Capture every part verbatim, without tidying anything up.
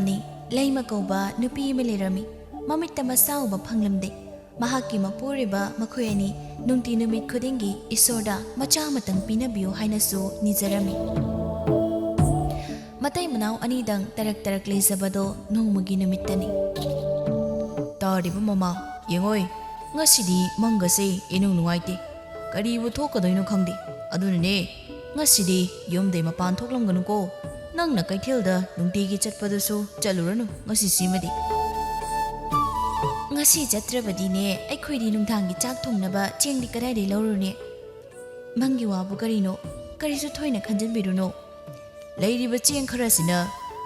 ꯅꯤ꯫ ꯂꯩꯃ ꯀꯧꯕ ꯅꯨꯄꯤ ꯑꯃ ꯂꯩꯔꯝꯃꯤ꯫ ꯃꯃꯤꯠꯇ ꯃꯆꯥ ꯎꯕ ꯐꯪꯂꯝꯗꯦ꯫ ꯃꯍꯥꯛꯀꯤ ꯃꯄꯨꯔꯣꯏꯕ ꯃꯈꯣꯏ ꯑꯅꯤ ꯅꯨꯡꯇꯤ ꯅꯨꯃꯤꯠ ꯈꯨꯗꯤꯡꯒꯤ ꯏꯁꯣꯔꯗ ꯃꯆꯥ ꯑꯃꯇꯪ ꯄꯤꯅꯕꯤꯌꯨ ꯍꯥꯏꯅꯁꯨ ꯅꯤꯖꯔꯝꯃꯤ꯫ ꯃꯇꯩ ꯃꯅꯥꯎ ꯑꯅꯤꯗꯪ ꯇꯔꯛ ꯇꯔꯛ ꯂꯩꯖꯕꯗꯣ ꯅꯣꯡꯃꯒꯤ ꯅꯨꯃꯤꯠꯇꯅꯤ꯫ "ꯇꯥꯔꯤꯕ ꯃꯃꯥ, ꯌꯦꯡꯉꯣꯏ, ꯉꯁꯤꯗꯤ ꯃꯪꯒꯁꯦ ꯏꯅꯨꯡ ꯅꯨꯡꯉꯥꯏꯇꯦ꯫ ꯀꯔꯤꯕꯨ ꯊꯣꯛꯀꯗꯣꯏꯅꯣ ꯈꯪꯗꯦ꯫ ꯑꯗꯨꯅꯅꯦ, ꯉꯁꯤꯗꯤ ꯌꯨꯝꯗꯩ ꯃꯄꯥꯟ ꯊꯣꯛꯂꯝꯒꯅꯨꯀꯣ꯫ ꯅꯪꯅ ꯀꯩꯊꯦꯜꯗ ꯅꯨꯡꯇꯤꯒꯤ ꯆꯠꯄꯗꯨꯁꯨ ꯆꯠꯂꯨꯔꯅꯨ ꯉꯁꯤꯁꯤꯃꯗꯤ꯫" "ꯉꯁꯤ ꯆꯠꯇ꯭ꯔꯕꯗꯤꯅꯦ, ꯑꯩꯈꯣꯏꯗꯤ ꯅꯨꯡꯗꯥꯡꯒꯤ ꯆꯥꯛ ꯊꯣꯡꯅꯕ ꯆꯦꯡꯗꯤ ꯀꯗꯥꯏꯗꯩ ꯂꯧꯔꯨꯅꯤ? ꯃꯪꯒꯤ ꯋꯥꯕꯨ ꯀꯔꯤꯅꯣ? ꯀꯔꯤꯁꯨ ꯊꯣꯏꯅ ꯈꯟꯖꯤꯟꯕꯤꯔꯨꯅꯨ꯫ ꯂꯩꯔꯤꯕ ꯆꯦꯡ ꯈꯔꯁꯤꯅ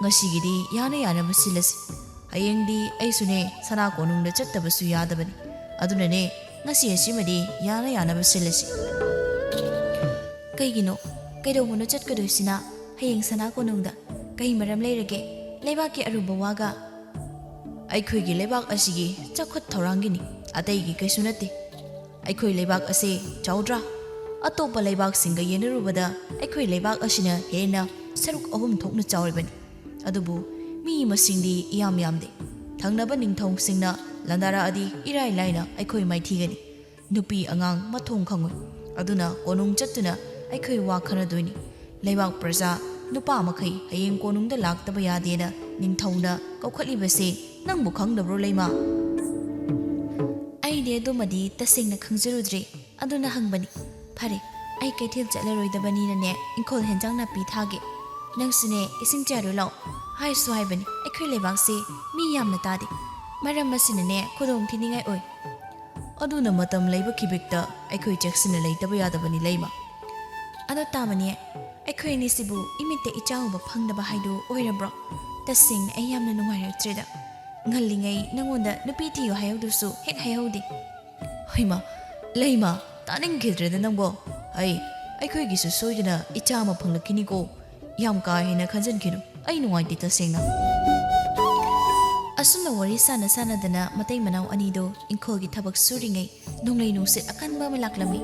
ꯉꯁꯤꯒꯤꯗꯤ ꯌꯥꯅ ꯌꯥꯅꯕ ꯁꯤꯜꯂꯁꯤ꯫ ꯍꯌꯦꯡꯗꯤ ꯑꯩꯁꯨꯅꯦ ꯁꯅꯥ ꯀꯣꯅꯨꯡꯗ ꯆꯠꯇꯕꯁꯨ ꯌꯥꯗꯕꯅꯤ꯫ ꯑꯗꯨꯅꯅꯦ, ꯉꯁꯤ ꯑꯁꯤꯃꯗꯤ ꯌꯥꯅ ꯌꯥꯅꯕ ꯁꯤꯜꯂꯁꯤ꯫" "ꯀꯩꯒꯤꯅꯣ? ꯀꯩꯗꯧꯕꯅꯣ ꯆꯠꯀꯗꯣꯏꯁꯤꯅ ꯍꯌꯦꯡ ꯁꯅꯥ ꯀꯣꯅꯨꯡꯗ? ꯀꯩ ꯃꯔꯝ ꯂꯩꯔꯒꯦ? ꯂꯩꯕꯥꯛꯀꯤ ꯑꯔꯨꯕ ꯋꯥꯒ?" "ꯑꯩꯈꯣꯏꯒꯤ ꯂꯩꯕꯥꯛ ꯑꯁꯤꯒꯤ ꯆꯥꯎꯈꯠ ꯊꯧꯔꯥꯡꯒꯤꯅꯤ, ꯑꯇꯩꯒꯤ ꯀꯩꯁꯨ ꯅꯠꯇꯦ꯫ ꯑꯩꯈꯣꯏ ꯂꯩꯕꯥꯛ ꯑꯁꯤ ꯆꯥꯎꯗ꯭ꯔꯥ? ꯑꯇꯣꯞꯄ ꯂꯩꯕꯥꯛꯁꯤꯡꯒ ꯌꯦꯡꯅꯔꯨꯕꯗ ꯑꯩꯈꯣꯏ ꯂꯩꯕꯥꯛ ꯑꯁꯤꯅ ꯍꯦꯟꯅ ꯁꯔꯨꯛ ꯑꯍꯨꯝ ꯊꯣꯛꯅ ꯆꯥꯎꯔꯤꯕꯅꯤ꯫ ꯑꯗꯨꯕꯨ ꯃꯤ ꯃꯁꯤꯡꯗꯤ ꯏꯌꯥꯝ ꯌꯥꯝꯗꯦ꯫ ꯊꯪꯅꯕ ꯅꯤꯡꯊꯧꯁꯤꯡꯅ ꯂꯥꯟꯗꯥꯔꯛꯑꯗꯤ ꯏꯔꯥꯏ ꯂꯥꯏꯅ ꯑꯩꯈꯣꯏ ꯃꯥꯏꯊꯤꯒꯅꯤ꯫ ꯅꯨꯄꯤ ꯑꯉꯥꯡ ꯃꯊꯣꯡ ꯈꯪꯉꯣꯏ꯫ ꯑꯗꯨꯅ ꯀꯣꯅꯨꯡ ꯆꯠꯇꯨꯅ ꯑꯩꯈꯣꯏ ꯋꯥ ꯈꯟꯅꯗꯣꯏꯅꯤ꯫ ꯂꯩꯕꯥꯛ ꯄ꯭ꯔꯖꯥ ꯅꯨꯄꯥ ꯃꯈꯩ ꯍꯌꯦꯡ ꯀꯣꯅꯨꯡꯗ ꯂꯥꯛꯇꯕ ꯌꯥꯗꯦꯅ ꯅꯤꯡꯊꯧꯅ ꯀꯧꯈꯠꯂꯤꯕꯁꯦ ꯅꯪꯕꯨ ꯈꯪꯗꯕ꯭ꯔꯣ, ꯂꯩꯃ?" "ꯑꯩꯗꯤ ꯑꯗꯨꯃꯗꯤ ꯇꯁꯦꯡꯅ ꯈꯪꯖꯔꯨꯗ꯭ꯔꯦ꯫ ꯑꯗꯨꯅ ꯍꯪꯕꯅꯤ꯫" "ꯐꯔꯦ, ꯑꯩ ꯀꯩꯊꯦꯜ ꯆꯠꯂꯔꯣꯏꯗꯕꯅꯤꯅꯅꯦ, ꯏꯪꯈꯣꯜ ꯍꯦꯟꯖꯥꯡ ꯅꯥꯄꯤ ꯊꯥꯒꯦ꯫ ꯅꯪꯁꯨꯅꯦ, ꯏꯁꯤꯡ ꯆꯥꯏꯔꯨ ꯂꯥꯛꯑꯣ꯫" ꯍꯥꯏꯁꯨ ꯍꯥꯏꯕꯅꯤ, ꯑꯩꯈꯣꯏ ꯂꯩꯕꯥꯛꯁꯦ ꯃꯤ ꯌꯥꯝꯅ ꯇꯥꯗꯦ꯫ ꯃꯔꯝ ꯑꯁꯤꯅꯅꯦ, ꯈꯨꯗꯣꯡ ꯊꯤꯅꯤꯡꯉꯥꯏ ꯑꯣꯏ꯫ "ꯑꯗꯨꯅ ꯃꯇꯝ ꯂꯩꯕ ꯈꯤꯕꯤꯛꯇ ꯑꯩꯈꯣꯏ ꯆꯦꯛꯁꯤꯟꯅ ꯂꯩꯇꯕ ꯌꯥꯗꯕꯅꯤ, ꯂꯩꯃ꯫" "ꯑꯗꯣ ꯇꯥꯃꯅꯤ, ꯑꯩꯈꯣꯏ ꯑꯅꯤꯁꯤꯕꯨ ꯏꯃꯤꯠꯇ ꯏꯆꯥ ꯎꯕ ꯐꯪꯗꯕ ꯍꯥꯏꯗꯨ ꯑꯣꯏꯔꯕ꯭ꯔꯣ? ꯇꯁꯦꯡꯅ ꯑꯩ ꯌꯥꯝꯅ ꯅꯨꯡꯉꯥꯏꯔꯛꯇ꯭ꯔꯦꯗ꯫ ꯉꯜꯂꯤꯉꯩ ꯅꯉꯣꯟꯗ ꯅꯨꯄꯤ ꯊꯤꯌꯨ ꯍꯥꯏꯍꯧꯗꯨꯁꯨ ꯍꯦꯛ ꯍꯥꯏꯍꯧꯗꯦ꯫" "ꯍꯩꯃꯥ, ꯂꯩꯃ, ꯇꯥꯅꯤꯡꯈꯤꯗ꯭ꯔꯦꯗ ꯅꯪꯕꯣ꯫ ꯑꯩ, ꯑꯩꯈꯣꯏꯒꯤꯁꯨ ꯁꯣꯏꯗꯅ ꯏꯆꯥ ꯑꯃ ꯐꯪꯂꯛꯈꯤꯅꯤꯀꯣ꯫ ꯌꯥꯝ ꯀꯥ ꯍꯦꯟꯅ ꯈꯟꯖꯤꯟꯈꯤꯅꯨ꯫ ꯑꯩ ꯅꯨꯡꯉꯥꯏꯇꯦ ꯇꯁꯦꯡꯅ꯫" ꯑꯁꯨꯝꯅ ꯋꯥꯔꯤ ꯁꯥꯟꯅ ꯁꯥꯟꯅꯗꯅ ꯃꯇꯩ ꯃꯅꯥꯎ ꯑꯅꯤꯗꯣ ꯏꯪꯈꯣꯜꯒꯤ ꯊꯕꯛ ꯁꯨꯔꯤꯉꯩ ꯅꯣꯡꯂꯩ ꯅꯨꯡꯁꯤꯠ ꯑꯀꯟꯕ ꯑꯃ ꯂꯥꯛꯂꯝꯃꯤ꯫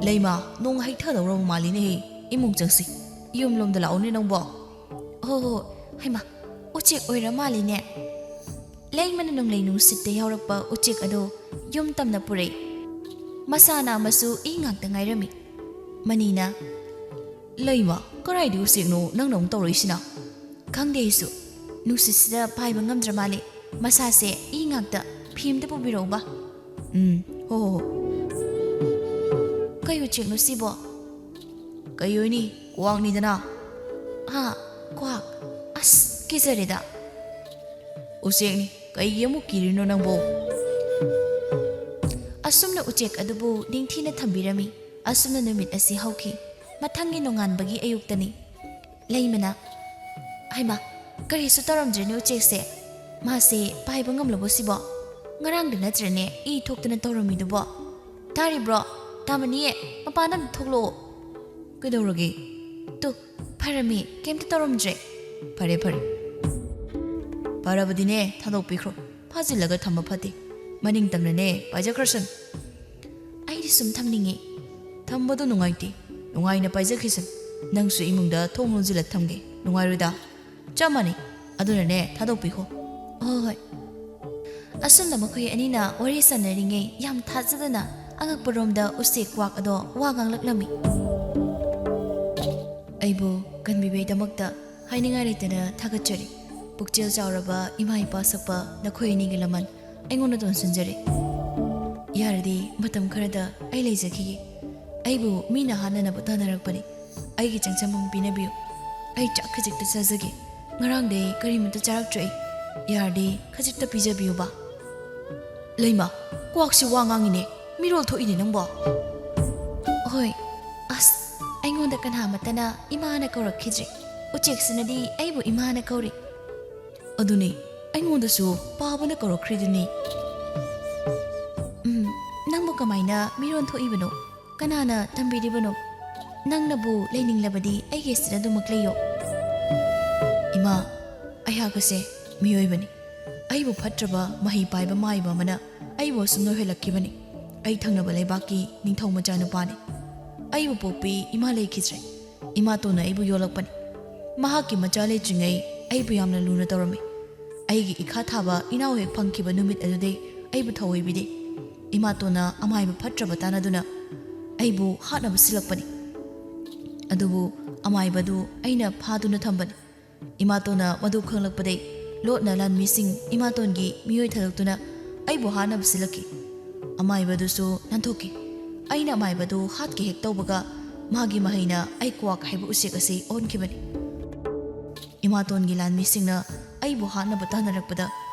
"ꯂꯩꯃ, ꯅꯣꯡ ꯍꯩꯊꯗꯧꯔꯕ ꯃꯥꯜꯂꯤꯅꯦꯍꯦ꯫ ꯏꯃꯨꯡ ꯆꯪꯁꯤ꯫ ꯌꯨꯝꯂꯣꯝꯗ ꯂꯥꯛꯑꯣꯅꯦ ꯅꯪꯕꯣ꯫" "ꯍꯣ ꯍꯣ, ꯍꯩꯃꯥ, ꯎꯆꯦꯛ ꯑꯣꯏꯔ ꯃꯥꯜꯂꯤꯅꯦ꯫ ꯂꯩꯃꯅ ꯅꯣꯡꯂꯩ ꯅꯨꯡꯁꯤꯠꯇ ꯌꯥꯎꯔꯛꯄ ꯎꯆꯦꯛ ꯑꯗꯣ ꯌꯨꯝ ꯇꯝꯅ ꯄꯨꯔꯛꯏ꯫ ꯃꯁꯥ ꯅꯥꯝꯃꯁꯨ ꯏ ꯉꯥꯛꯇ ꯉꯥꯏꯔꯝꯃꯤ꯫ ꯃꯅꯤꯅ, "ꯂꯩꯃ, ꯀꯔꯥꯏꯗꯤ ꯎꯆꯦꯛꯅꯣ ꯅꯪꯅ ꯑꯃꯨꯛ ꯇꯧꯔꯛꯏꯁꯤꯅ?" "ꯈꯪꯗꯦ ꯑꯩꯁꯨ꯫ ꯅꯨꯡꯁꯤꯠꯁꯤꯗ ꯄꯥꯏꯕ ꯉꯝꯗ꯭ꯔ ꯃꯥꯜꯂꯦ꯫ ꯃꯁꯥꯁꯦ ꯏ ꯉꯥꯛꯇ꯫ ꯐꯤ ꯑꯝꯇ ꯄꯨꯕꯤꯔꯛꯎꯕ꯫" "ꯎꯝ, ꯍꯣ, ꯍꯣ, ꯍꯣ꯫" "ꯀꯩ ꯎꯆꯦꯛꯅꯣ ꯁꯤꯕꯣ?" "ꯀꯩ ꯑꯣꯏꯅꯤ, ꯀ꯭ꯋꯥꯛꯅꯤꯗꯅ꯫" "ꯍꯥ, ꯀ꯭ꯋꯥꯛ? ꯑꯁ, ꯀꯤꯖꯔꯦꯗ꯫" "ꯎꯆꯦꯛꯅꯤ, ꯀꯩꯒꯤ ꯑꯃꯨꯛ ꯀꯤꯔꯤꯅꯣ ꯅꯪꯕꯣ?" ꯑꯁꯨꯝꯅ ꯎꯆꯦꯛ ꯑꯗꯨꯕꯨ ꯅꯤꯡꯊꯤꯅ ꯊꯝꯕꯤꯔꯝꯃꯤ꯫ ꯑꯁꯨꯝꯅ ꯅꯨꯃꯤꯠ ꯑꯁꯤ ꯍꯧꯈꯤ꯫ ꯃꯊꯪꯒꯤ ꯅꯣꯡꯉꯥꯟꯕꯒꯤ ꯑꯌꯨꯛꯇꯅꯤ꯫ ꯂꯩꯃꯅ, "ꯍꯩꯃꯥ, ꯀꯔꯤꯁꯨ ꯇꯧꯔꯝꯗ꯭ꯔꯦꯅꯦ ꯎꯆꯦꯛꯁꯦ꯫ ꯃꯥꯁꯦ ꯄꯥꯏꯕ ꯉꯝꯂꯕꯣ ꯁꯤꯕꯣ? ꯉꯔꯥꯡꯗ ꯅꯠꯇ꯭ꯔꯅꯦ ꯏ ꯊꯣꯛꯇꯅ ꯇꯧꯔꯝꯃꯤꯗꯨꯕꯣ? ꯇꯥꯔꯤꯕ꯭ꯔꯣ? ꯇꯥꯃꯅꯤꯌꯦ, ꯃꯄꯥꯟꯗ ꯑꯝꯇ ꯊꯣꯛꯂꯛꯑꯣ꯫" "ꯀꯩꯗꯧꯔꯒꯦ?" "ꯇꯨ, ꯐꯔꯝꯃꯤ, ꯀꯩꯝꯇ ꯇꯧꯔꯝꯗ꯭ꯔꯦ꯫" "ꯐꯔꯦ, ꯐꯔꯦ꯫ ꯐꯔꯕꯗꯤꯅꯦ, ꯊꯥꯗꯣꯛꯄꯤꯈ꯭ꯔꯣ꯫ ꯐꯥꯖꯤꯜꯂꯒ ꯊꯝꯕ ꯐꯠꯇꯦ꯫ ꯃꯅꯤꯡ ꯇꯝꯅꯅꯦ ꯄꯥꯏꯖꯈ꯭ꯔꯁꯅꯨ꯫" "ꯑꯩꯗꯤ ꯁꯨꯝ ꯊꯝꯅꯤꯡꯉꯤ꯫" "ꯊꯝꯕꯗꯣ ꯅꯨꯡꯉꯥꯏꯇꯦ꯫ ꯅꯨꯡꯉꯥꯏꯅ ꯄꯥꯏꯖꯈꯤꯁꯅꯨ꯫ ꯅꯪꯁꯨ ꯏꯃꯨꯡꯗ ꯊꯣꯡ ꯂꯣꯟꯁꯤꯜꯂ ꯊꯝꯒꯦ꯫ ꯅꯨꯡꯉꯥꯏꯔꯣꯏꯗ?" "ꯆꯞ ꯃꯥꯟꯅꯩ꯫ ꯑꯗꯨꯅꯅꯦ, ꯊꯥꯗꯣꯛꯄꯤꯈꯣ꯫" "ꯍꯣꯏ, ꯍꯣꯏ꯫" ꯑꯁꯨꯝꯅ ꯃꯈꯣꯏ ꯑꯅꯤꯅ ꯋꯥꯔꯤ ꯁꯥꯟꯅꯔꯤꯉꯩ ꯌꯥꯝ ꯊꯥꯖꯗꯅ ꯑꯉꯛꯄꯔꯣꯝꯗ ꯎꯆꯦꯛ ꯀ꯭ꯋꯥꯛ ꯑꯗꯣ ꯋꯥ ꯉꯥꯡꯂꯛꯂꯝꯃꯤ꯫ "ꯑꯩꯕꯨ ꯀꯟꯕꯤꯕꯩꯗꯃꯛꯇ ꯍꯥꯏꯅꯤꯡꯉꯥꯏ ꯂꯩꯇꯅ ꯊꯥꯒꯠꯆꯔꯤ꯫ ꯄꯨꯛꯆꯦꯜ ꯆꯥꯎꯔꯕ ꯏꯃꯥ ꯏꯄꯥ ꯁꯛꯄ ꯅꯈꯣꯏ ꯑꯅꯤꯒꯤ ꯂꯃꯟ ꯑꯩꯉꯣꯟꯗ ꯇꯣꯟꯁꯤꯟꯖꯔꯤ꯫ ꯌꯥꯔꯗꯤ ꯃꯇꯝ ꯈꯔꯗ ꯑꯩ ꯂꯩꯖꯈꯤꯒꯦ꯫ ꯑꯩꯕꯨ ꯃꯤꯅ ꯍꯥꯠꯅꯅꯕ ꯇꯥꯟꯅꯔꯛꯄꯅꯤ꯫ ꯑꯩꯒꯤ ꯆꯪꯖꯐꯝ ꯄꯤꯅꯕꯤꯌꯨ꯫ ꯑꯩ ꯆꯥꯛ ꯈꯖꯤꯛꯇ ꯆꯥꯖꯒꯦ꯫ ꯉꯔꯥꯡꯗꯩ ꯀꯔꯤꯃꯠꯇ ꯆꯥꯔꯛꯇ꯭ꯔꯦ ꯑꯩ꯫ ꯌꯥꯔꯗꯤ ꯈꯖꯤꯛꯇ ꯄꯤꯖꯕꯤꯌꯨꯕ꯫" "ꯂꯩꯃ, ꯀ꯭ꯋꯥꯛꯁꯤ ꯋꯥ ꯉꯥꯡꯉꯤꯅꯦ꯫ ꯃꯤꯔꯣꯜ ꯊꯣꯛꯏꯅꯦ ꯅꯪꯕꯣ꯫" "ꯍꯣꯏ꯫ ꯑꯁ, ꯑꯩꯉꯣꯟꯗ ꯀꯅꯥꯃꯠꯇꯅ ꯏꯃꯥꯅ ꯀꯧꯔꯛꯈꯤꯗ꯭ꯔꯦ꯫ ꯎꯆꯦꯛꯁꯤꯅꯗꯤ ꯑꯩꯕꯨ ꯏꯃꯥꯅ ꯀꯧꯔꯤ꯫" "ꯑꯗꯨꯅꯦ, ꯑꯩꯉꯣꯟꯗꯁꯨ ꯄꯥꯕꯅ ꯀꯧꯔꯛꯈ꯭ꯔꯤꯗꯨꯅꯤ꯫" "ꯎꯝ, ꯅꯪꯕꯨ ꯀꯃꯥꯏꯅ ꯃꯤꯔꯣꯟ ꯊꯣꯛꯏꯕꯅꯣ? ꯀꯅꯥꯅ ꯇꯝꯕꯤꯔꯤꯕꯅꯣ? ꯅꯪꯅꯕꯨ ꯂꯩꯅꯤꯡꯂꯕꯗꯤ ꯑꯩꯒꯤ ꯑꯁꯤꯗ ꯑꯗꯨꯃꯛ ꯂꯩꯌꯣ꯫" "ꯏꯃꯥ, ꯑꯩꯍꯥꯛ ꯑꯁꯦ ꯃꯤꯑꯣꯏꯕꯅꯤ꯫ ꯑꯩꯕꯨ ꯐꯠꯇ꯭ꯔꯕ ꯃꯍꯩ ꯄꯥꯏꯕ ꯃꯥꯏꯕ ꯑꯃꯅ ꯑꯩꯕꯨ ꯑꯁꯨꯝ ꯅꯣꯏꯍꯜꯂꯛꯈꯤꯕꯅꯤ꯫ ꯑꯩ ꯊꯪꯅꯕ ꯂꯩꯕꯥꯛꯀꯤ ꯅꯤꯡꯊꯧ ꯃꯆꯥꯅꯨꯄꯥꯅꯤ꯫ ꯑꯩꯕꯨ ꯄꯣꯛꯄꯤ ꯏꯃꯥ ꯂꯩꯈꯤꯗ꯭ꯔꯦ꯫ ꯏꯃꯥꯇꯣꯟꯅ ꯑꯩꯕꯨ ꯌꯣꯜꯂꯛꯄꯅꯤ꯫ ꯃꯍꯥꯛꯀꯤ ꯃꯆꯥ ꯂꯩꯇ꯭ꯔꯤꯉꯩ ꯑꯩꯕꯨ ꯌꯥꯝꯅ ꯂꯨꯅ ꯇꯧꯔꯝꯃꯤ꯫ ꯑꯩꯒꯤ ꯏꯈꯥ ꯊꯥꯕ ꯏꯅꯥꯎ ꯍꯦꯛ ꯐꯪꯈꯤꯕ ꯅꯨꯃꯤꯠ ꯑꯗꯨꯗꯩ ꯑꯩꯕꯨ ꯊꯑꯣꯏꯕꯤꯗꯦ꯫ ꯏꯃꯥꯇꯣꯟꯅ ꯑꯃꯥꯏꯕ ꯐꯠꯇ꯭ꯔꯕ ꯇꯥꯟꯅꯗꯨꯅ ꯑꯩꯕꯨ ꯍꯥꯠꯅꯕ ꯁꯤꯜꯂꯛꯄꯅꯤ꯫ ꯑꯗꯨꯕꯨ ꯑꯃꯥꯏꯕꯗꯨ ꯑꯩꯅ ꯐꯥꯗꯨꯅ ꯊꯝꯕꯅꯤ꯫ ꯏꯃꯥꯇꯣꯟꯅ ꯃꯗꯨ ꯈꯪꯂꯛꯄꯗꯩ ꯂꯣꯠꯅ ꯂꯥꯟꯃꯤꯁꯤꯡ ꯏꯃꯥꯇꯣꯟꯒꯤ ꯃꯤꯑꯣꯏ ꯊꯥꯗꯣꯛꯇꯨꯅ ꯑꯩꯕꯨ ꯍꯥꯠꯅꯕ ꯁꯤꯜꯂꯛꯈꯤ꯫ ꯑꯃꯥꯏꯕꯗꯨꯁꯨ ꯅꯥꯟꯊꯣꯛꯈꯤ꯫ ꯑꯩꯅ ꯑꯃꯥꯏꯕꯗꯨ ꯍꯥꯠꯀꯦ ꯍꯦꯛ ꯇꯧꯕꯒ ꯃꯥꯒꯤ ꯃꯍꯩꯅ ꯑꯩ ꯀ꯭ꯋꯥꯛ ꯍꯥꯏꯕ ꯎꯆꯦꯛ ꯑꯁꯤ ꯑꯣꯟꯈꯤꯕꯅꯤ꯫ ꯏꯃꯥꯇꯣꯟꯒꯤ ꯂꯥꯟꯃꯤꯁꯤꯡꯅ ꯑꯩꯕꯨ ꯍꯥꯠꯅꯕ ꯇꯥꯟꯅꯔꯛꯄꯗ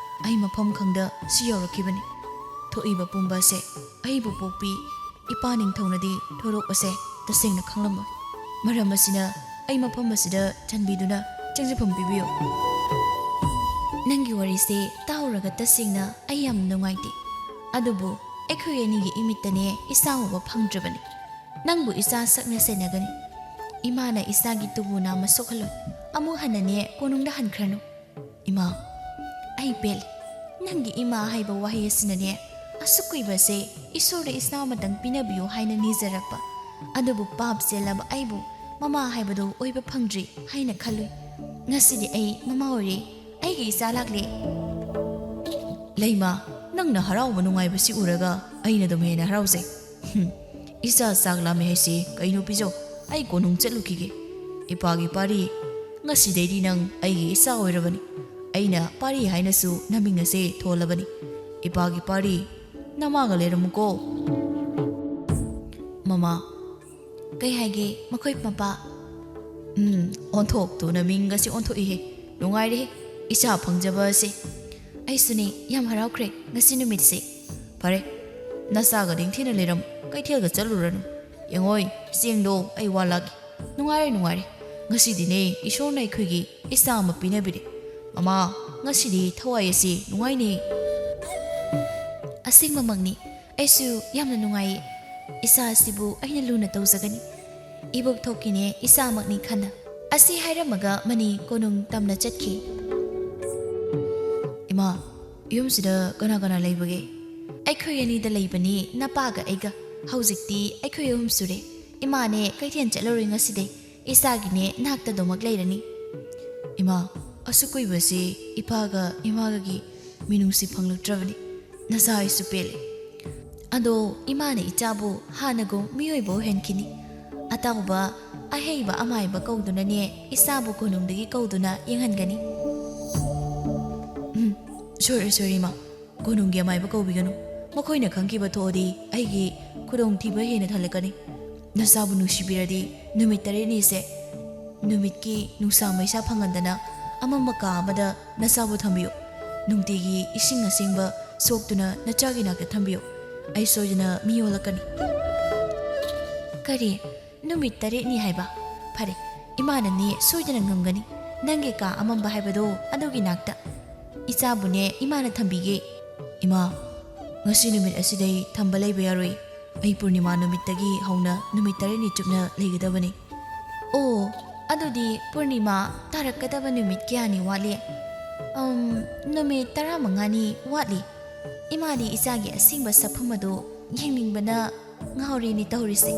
ꯑꯩ ꯃꯐꯝ ꯈꯪꯗ ꯁꯤ ꯌꯧꯔꯛꯈꯤꯕꯅꯤ꯫ ꯊꯣꯛꯏꯕ ꯄꯨꯝꯕ ꯑꯁꯦ ꯑꯩꯕꯨ ꯄꯣꯛꯄꯤ ꯏꯄꯥ ꯅꯤꯡꯊꯧꯅꯗꯤ ꯊꯧꯗꯣꯛ ꯑꯁꯦ ꯇꯁꯦꯡꯅ ꯈꯪꯂꯝꯃꯣꯏ꯫ ꯃꯔꯝ ꯑꯁꯤꯅ ꯑꯩ ꯃꯐꯝ ꯑꯁꯤꯗ ꯆꯥꯟꯕꯤꯗꯨꯅ ꯆꯪꯖꯐꯝ ꯄꯤꯕꯤꯌꯨ꯫ ꯅꯪꯒꯤ ꯋꯥꯔꯤꯁꯦ ꯇꯥꯎꯔꯒ ꯇꯁꯦꯡꯅ ꯑꯩ ꯌꯥꯝ ꯅꯨꯡꯉꯥꯏꯇꯦ꯫ ꯑꯗꯨꯕꯨ ꯑꯩꯈꯣꯏ ꯑꯅꯤꯒꯤ ꯏꯃꯤꯠꯇꯅꯦ ꯏꯆꯥ ꯎꯕ ꯐꯪꯗ꯭ꯔꯕꯅꯤ꯫ ꯅꯪꯕꯨ ꯏꯆꯥ ꯁꯛꯅ ꯁꯦꯟꯅꯒꯅꯤ꯫ ꯏꯃꯥꯅ ꯏꯆꯥꯒꯤ ꯇꯨꯕꯨ ꯅꯥꯝꯃ ꯁꯣꯛꯍꯜꯂꯣꯏ꯫ ꯑꯃꯨꯛ ꯍꯟꯅꯅꯦ ꯀꯣꯅꯨꯡꯗ ꯍꯟꯈ꯭ꯔꯅꯨ꯫ ꯏꯃꯥ, ꯑꯩ ꯄꯦꯜꯂꯦ꯫ ꯅꯪꯒꯤ ꯏꯃꯥ ꯍꯥꯏꯕ ꯋꯥꯍꯩ ꯑꯁꯤꯅꯅꯦ ꯑꯁꯨꯛ ꯀꯨꯏꯕꯁꯦ ꯏꯁꯣꯔꯗ ꯏꯆꯥ ꯑꯃꯇꯪ ꯄꯤꯅꯕꯤꯌꯨ ꯍꯥꯏꯅ ꯅꯤꯖꯔꯛꯄ꯫ ꯑꯗꯨꯕꯨ ꯄꯥꯞ ꯆꯦꯜꯂꯕ ꯑꯩꯕꯨ ꯃꯃꯥ ꯍꯥꯏꯕꯗꯨ ꯑꯣꯏꯕ ꯐꯪꯗ꯭ꯔꯤ ꯍꯥꯏꯅ ꯈꯜꯂꯨꯏ꯫ ꯉꯁꯤꯗꯤ ꯑꯩ ꯃꯃꯥ ꯑꯣꯏꯔꯦ꯫ ꯑꯩꯒꯤ ꯏꯆꯥ ꯂꯥꯛꯂꯦ꯫ ꯂꯩꯃ, ꯅꯪꯅ ꯍꯔꯥꯎꯕ ꯅꯨꯡꯉꯥꯏꯕꯁꯤ ꯎꯔꯒ ꯑꯩꯅ ꯑꯗꯨꯝ ꯍꯦꯟꯅ ꯍꯔꯥꯎꯖꯩ꯫ ꯍꯨꯝ, ꯏꯆꯥ ꯆꯥꯛ ꯂꯥꯝꯃꯦ ꯍꯥꯏꯁꯤ ꯀꯩꯅꯣ ꯄꯤꯖꯧ, ꯑꯩ ꯀꯣꯅꯨꯡ ꯆꯠꯂꯨꯈꯤꯒꯦ꯫ ꯏꯄꯥꯒꯤ ꯄꯥꯔꯤ, ꯉꯁꯤꯗꯩꯗꯤ ꯅꯪ ꯑꯩꯒꯤ ꯏꯆꯥ ꯑꯣꯏꯔꯕꯅꯤ꯫ ꯑꯩꯅ ꯄꯥꯔꯤ ꯍꯥꯏꯅꯁꯨ ꯅꯃꯤꯡ ꯑꯁꯦ ꯊꯣꯜꯂꯕꯅꯤ꯫ ꯏꯄꯥꯒꯤ ꯄꯥꯔꯤ, ꯅꯃꯥꯒ ꯂꯩꯔꯝꯃꯨꯀꯣ꯫ ꯃꯃꯥ, ꯀꯩ ꯍꯥꯏꯒꯦ ꯃꯈꯣꯏ ꯃꯄꯥ? ꯎꯝ, ꯑꯣꯟꯊꯣꯛꯇꯨꯅ ꯃꯤꯡꯒꯁꯤ ꯑꯣꯟꯊꯣꯛꯏꯍꯦ꯫ ꯅꯨꯡꯉꯥꯏꯔꯦꯍꯦ, ꯏꯆꯥ ꯐꯪꯖꯕ ꯑꯁꯦ꯫ ꯑꯩꯁꯨꯅꯦ, ꯌꯥꯝ ꯍꯔꯥꯎꯈ꯭ꯔꯦ ꯉꯁꯤ ꯅꯨꯃꯤꯠꯁꯦ꯫ ꯐꯔꯦ, ꯅꯆꯥꯒ ꯅꯤꯡꯊꯤꯅ ꯂꯩꯔꯝꯃꯨ, ꯀꯩꯊꯦꯜꯒ ꯆꯠꯂꯨꯔꯅꯨ꯫ ꯌꯦꯡꯉꯣꯏ, ꯆꯦꯡꯗꯣ ꯑꯩ ꯋꯥꯜꯂꯛꯀꯦ꯫ ꯅꯨꯡꯉꯥꯏꯔꯦ, ꯅꯨꯡꯉꯥꯏꯔꯦ꯫ ꯉꯁꯤꯗꯤꯅꯦ, ꯏꯁꯣꯔꯅ ꯑꯩꯈꯣꯏꯒꯤ ꯏꯆꯥ ꯑꯃ ꯄꯤꯅꯕꯤꯔꯦ꯫ ꯃꯃꯥ, ꯉꯁꯤꯗꯤ ꯊꯋꯥꯏ ꯑꯁꯤ ꯅꯨꯡꯉꯥꯏꯅꯦ꯫ ꯑꯁꯦꯡꯕꯃꯛꯅꯤ, ꯑꯩꯁꯨ ꯌꯥꯝꯅ ꯅꯨꯡꯉꯥꯏꯌꯦ꯫ ꯏꯆꯥ ꯑꯁꯤꯕꯨ ꯑꯩꯅ ꯂꯨꯅ ꯇꯧꯖꯒꯅꯤ꯫ ꯏꯕꯣꯛꯊꯣꯛꯀꯤꯅꯦ ꯏꯆꯥꯃꯛꯅꯤ ꯈꯟꯅ꯫ ꯑꯁꯤ ꯍꯥꯏꯔꯝꯃꯒ ꯃꯅꯤ ꯀꯣꯅꯨꯡ ꯇꯝꯅ ꯆꯠꯈꯤ꯫ ꯏꯃꯥ, ꯌꯨꯝꯁꯤꯗ ꯀꯅꯥ ꯀꯅꯥ ꯂꯩꯕꯒꯦ? ꯑꯩꯈꯣꯏ ꯑꯅꯤꯗ ꯂꯩꯕꯅꯤ, ꯅꯄꯥꯒ ꯑꯩꯒ꯫ ꯍꯧꯖꯤꯛꯇꯤ ꯑꯩꯈꯣꯏ ꯑꯍꯨꯝ ꯁꯨꯔꯦ꯫ ꯏꯃꯥꯅꯦ ꯀꯩꯊꯦꯜ ꯆꯠꯂꯔꯣꯏ ꯉꯁꯤꯗꯤ꯫ ꯏꯆꯥꯒꯤꯅꯦ ꯅꯥꯛꯇꯗꯨꯃꯛ ꯂꯩꯔꯅꯤ꯫ ꯏꯃꯥ, ꯑꯁꯨꯛ ꯀꯨꯏꯕꯁꯤ ꯏꯄꯥꯒ ꯏꯃꯥꯒꯒꯤ ꯃꯤꯅꯨꯡꯁꯤ ꯐꯪꯂꯛꯇ꯭ꯔꯕꯅꯤ꯫ ꯅꯆꯥ ꯑꯩꯁꯨ ꯄꯦꯜꯂꯦ꯫ ꯑꯗꯣ ꯏꯃꯥꯅ ꯏꯆꯥꯕꯨ ꯍꯥꯟꯅꯒꯨꯝ ꯃꯤꯑꯣꯏꯕ ꯑꯣꯏꯍꯟꯈꯤꯅꯤ꯫ ꯑꯇꯥꯎꯕ, ꯑꯍꯩꯕ ꯑꯃꯥꯏꯕ ꯀꯧꯗꯨꯅꯅꯦ ꯏꯆꯥꯕꯨ ꯀꯣꯅꯨꯡꯗꯒꯤ ꯀꯧꯗꯨꯅ ꯌꯦꯡꯍꯟꯒꯅꯤ꯫ ꯎꯝ, ꯁꯣꯏꯔꯣꯏ, ꯁꯣꯏꯔꯣꯏ ꯏꯃꯥ꯫ ꯀꯣꯅꯨꯡꯒꯤ ꯑꯃꯥꯏꯕ ꯀꯧꯕꯤꯒꯅꯨ꯫ ꯃꯈꯣꯏꯅ ꯈꯪꯈꯤꯕ ꯊꯣꯛꯑꯗꯤ ꯑꯩꯒꯤ ꯈꯨꯗꯣꯡꯊꯤꯕ ꯍꯦꯟꯅ ꯊꯜꯂꯛꯀꯅꯤ꯫ ꯅꯆꯥꯕꯨ ꯅꯨꯡꯁꯤꯕꯤꯔꯗꯤ ꯅꯨꯃꯤꯠ ꯇꯔꯦꯠꯅꯤꯁꯦ ꯅꯨꯃꯤꯠꯀꯤ ꯅꯨꯡꯁꯥ ꯃꯩꯁꯥ ꯐꯪꯍꯟꯗꯅ ꯑꯃꯝꯕ ꯀꯥ ꯑꯃꯗ ꯅꯆꯥꯕꯨ ꯊꯝꯕꯤꯌꯨ꯫ ꯅꯨꯡꯇꯤꯒꯤ ꯏꯁꯤꯡ ꯑꯁꯦꯡꯕ ꯁꯣꯛꯇꯨꯅ ꯅꯆꯥꯒꯤ ꯅꯥꯛꯇ ꯊꯝꯕꯤꯌꯨ꯫ ꯑꯩ ꯁꯣꯏꯗꯅ ꯃꯤ ꯑꯣꯜꯂꯛꯀꯅꯤ꯫ ꯀꯔꯤ? ꯅꯨꯃꯤꯠ ꯇꯔꯦꯠꯅꯤ ꯍꯥꯏꯕ? ꯐꯔꯦ, ꯏꯃꯥꯅꯅꯦ ꯁꯣꯏꯗꯅ ꯉꯝꯒꯅꯤ꯫ ꯅꯪꯒꯤ ꯀꯥ ꯑꯃꯝꯕ ꯍꯥꯏꯕꯗꯣ ꯑꯗꯨꯒꯤ ꯅꯥꯛꯇ꯫ ꯏꯆꯥꯕꯨꯅꯦ ꯏꯃꯥꯅ ꯊꯝꯕꯤꯒꯦ꯫ ꯏꯃꯥ, ꯉꯁꯤ ꯅꯨꯃꯤꯠ ꯑꯁꯤꯗꯩ ꯊꯝꯕ ꯂꯩꯕ ꯌꯥꯔꯣꯏ꯫ ꯑꯩ ꯄꯨꯔꯅꯤꯃꯥ ꯅꯨꯃꯤꯠꯇꯒꯤ ꯍꯧꯅ ꯅꯨꯃꯤꯠ ꯇꯔꯦꯠꯅꯤ ꯆꯨꯞꯅ ꯂꯩꯒꯗꯕꯅꯤ꯫ ꯑꯣ, ꯑꯗꯨꯗꯤ ꯄꯨꯔꯅꯤꯃꯥ ꯇꯥꯔꯛꯀꯗꯕ ꯅꯨꯃꯤꯠ ꯀꯌꯥꯅꯤ ꯋꯥꯠꯂꯤ? ꯑꯝ, ꯅꯨꯃꯤꯠ ꯇꯔꯥꯃꯉꯥꯅꯤ ꯋꯥꯠꯂꯤ꯫ ꯏꯃꯥꯗꯤ ꯏꯆꯥꯒꯤ ꯑꯁꯦꯡꯕ ꯁꯛꯐꯝ ꯑꯗꯨ ꯌꯦꯡꯅꯤꯡꯕꯅ ꯉꯥꯎꯔꯦꯅꯦ ꯇꯧꯔꯤꯁꯦ꯫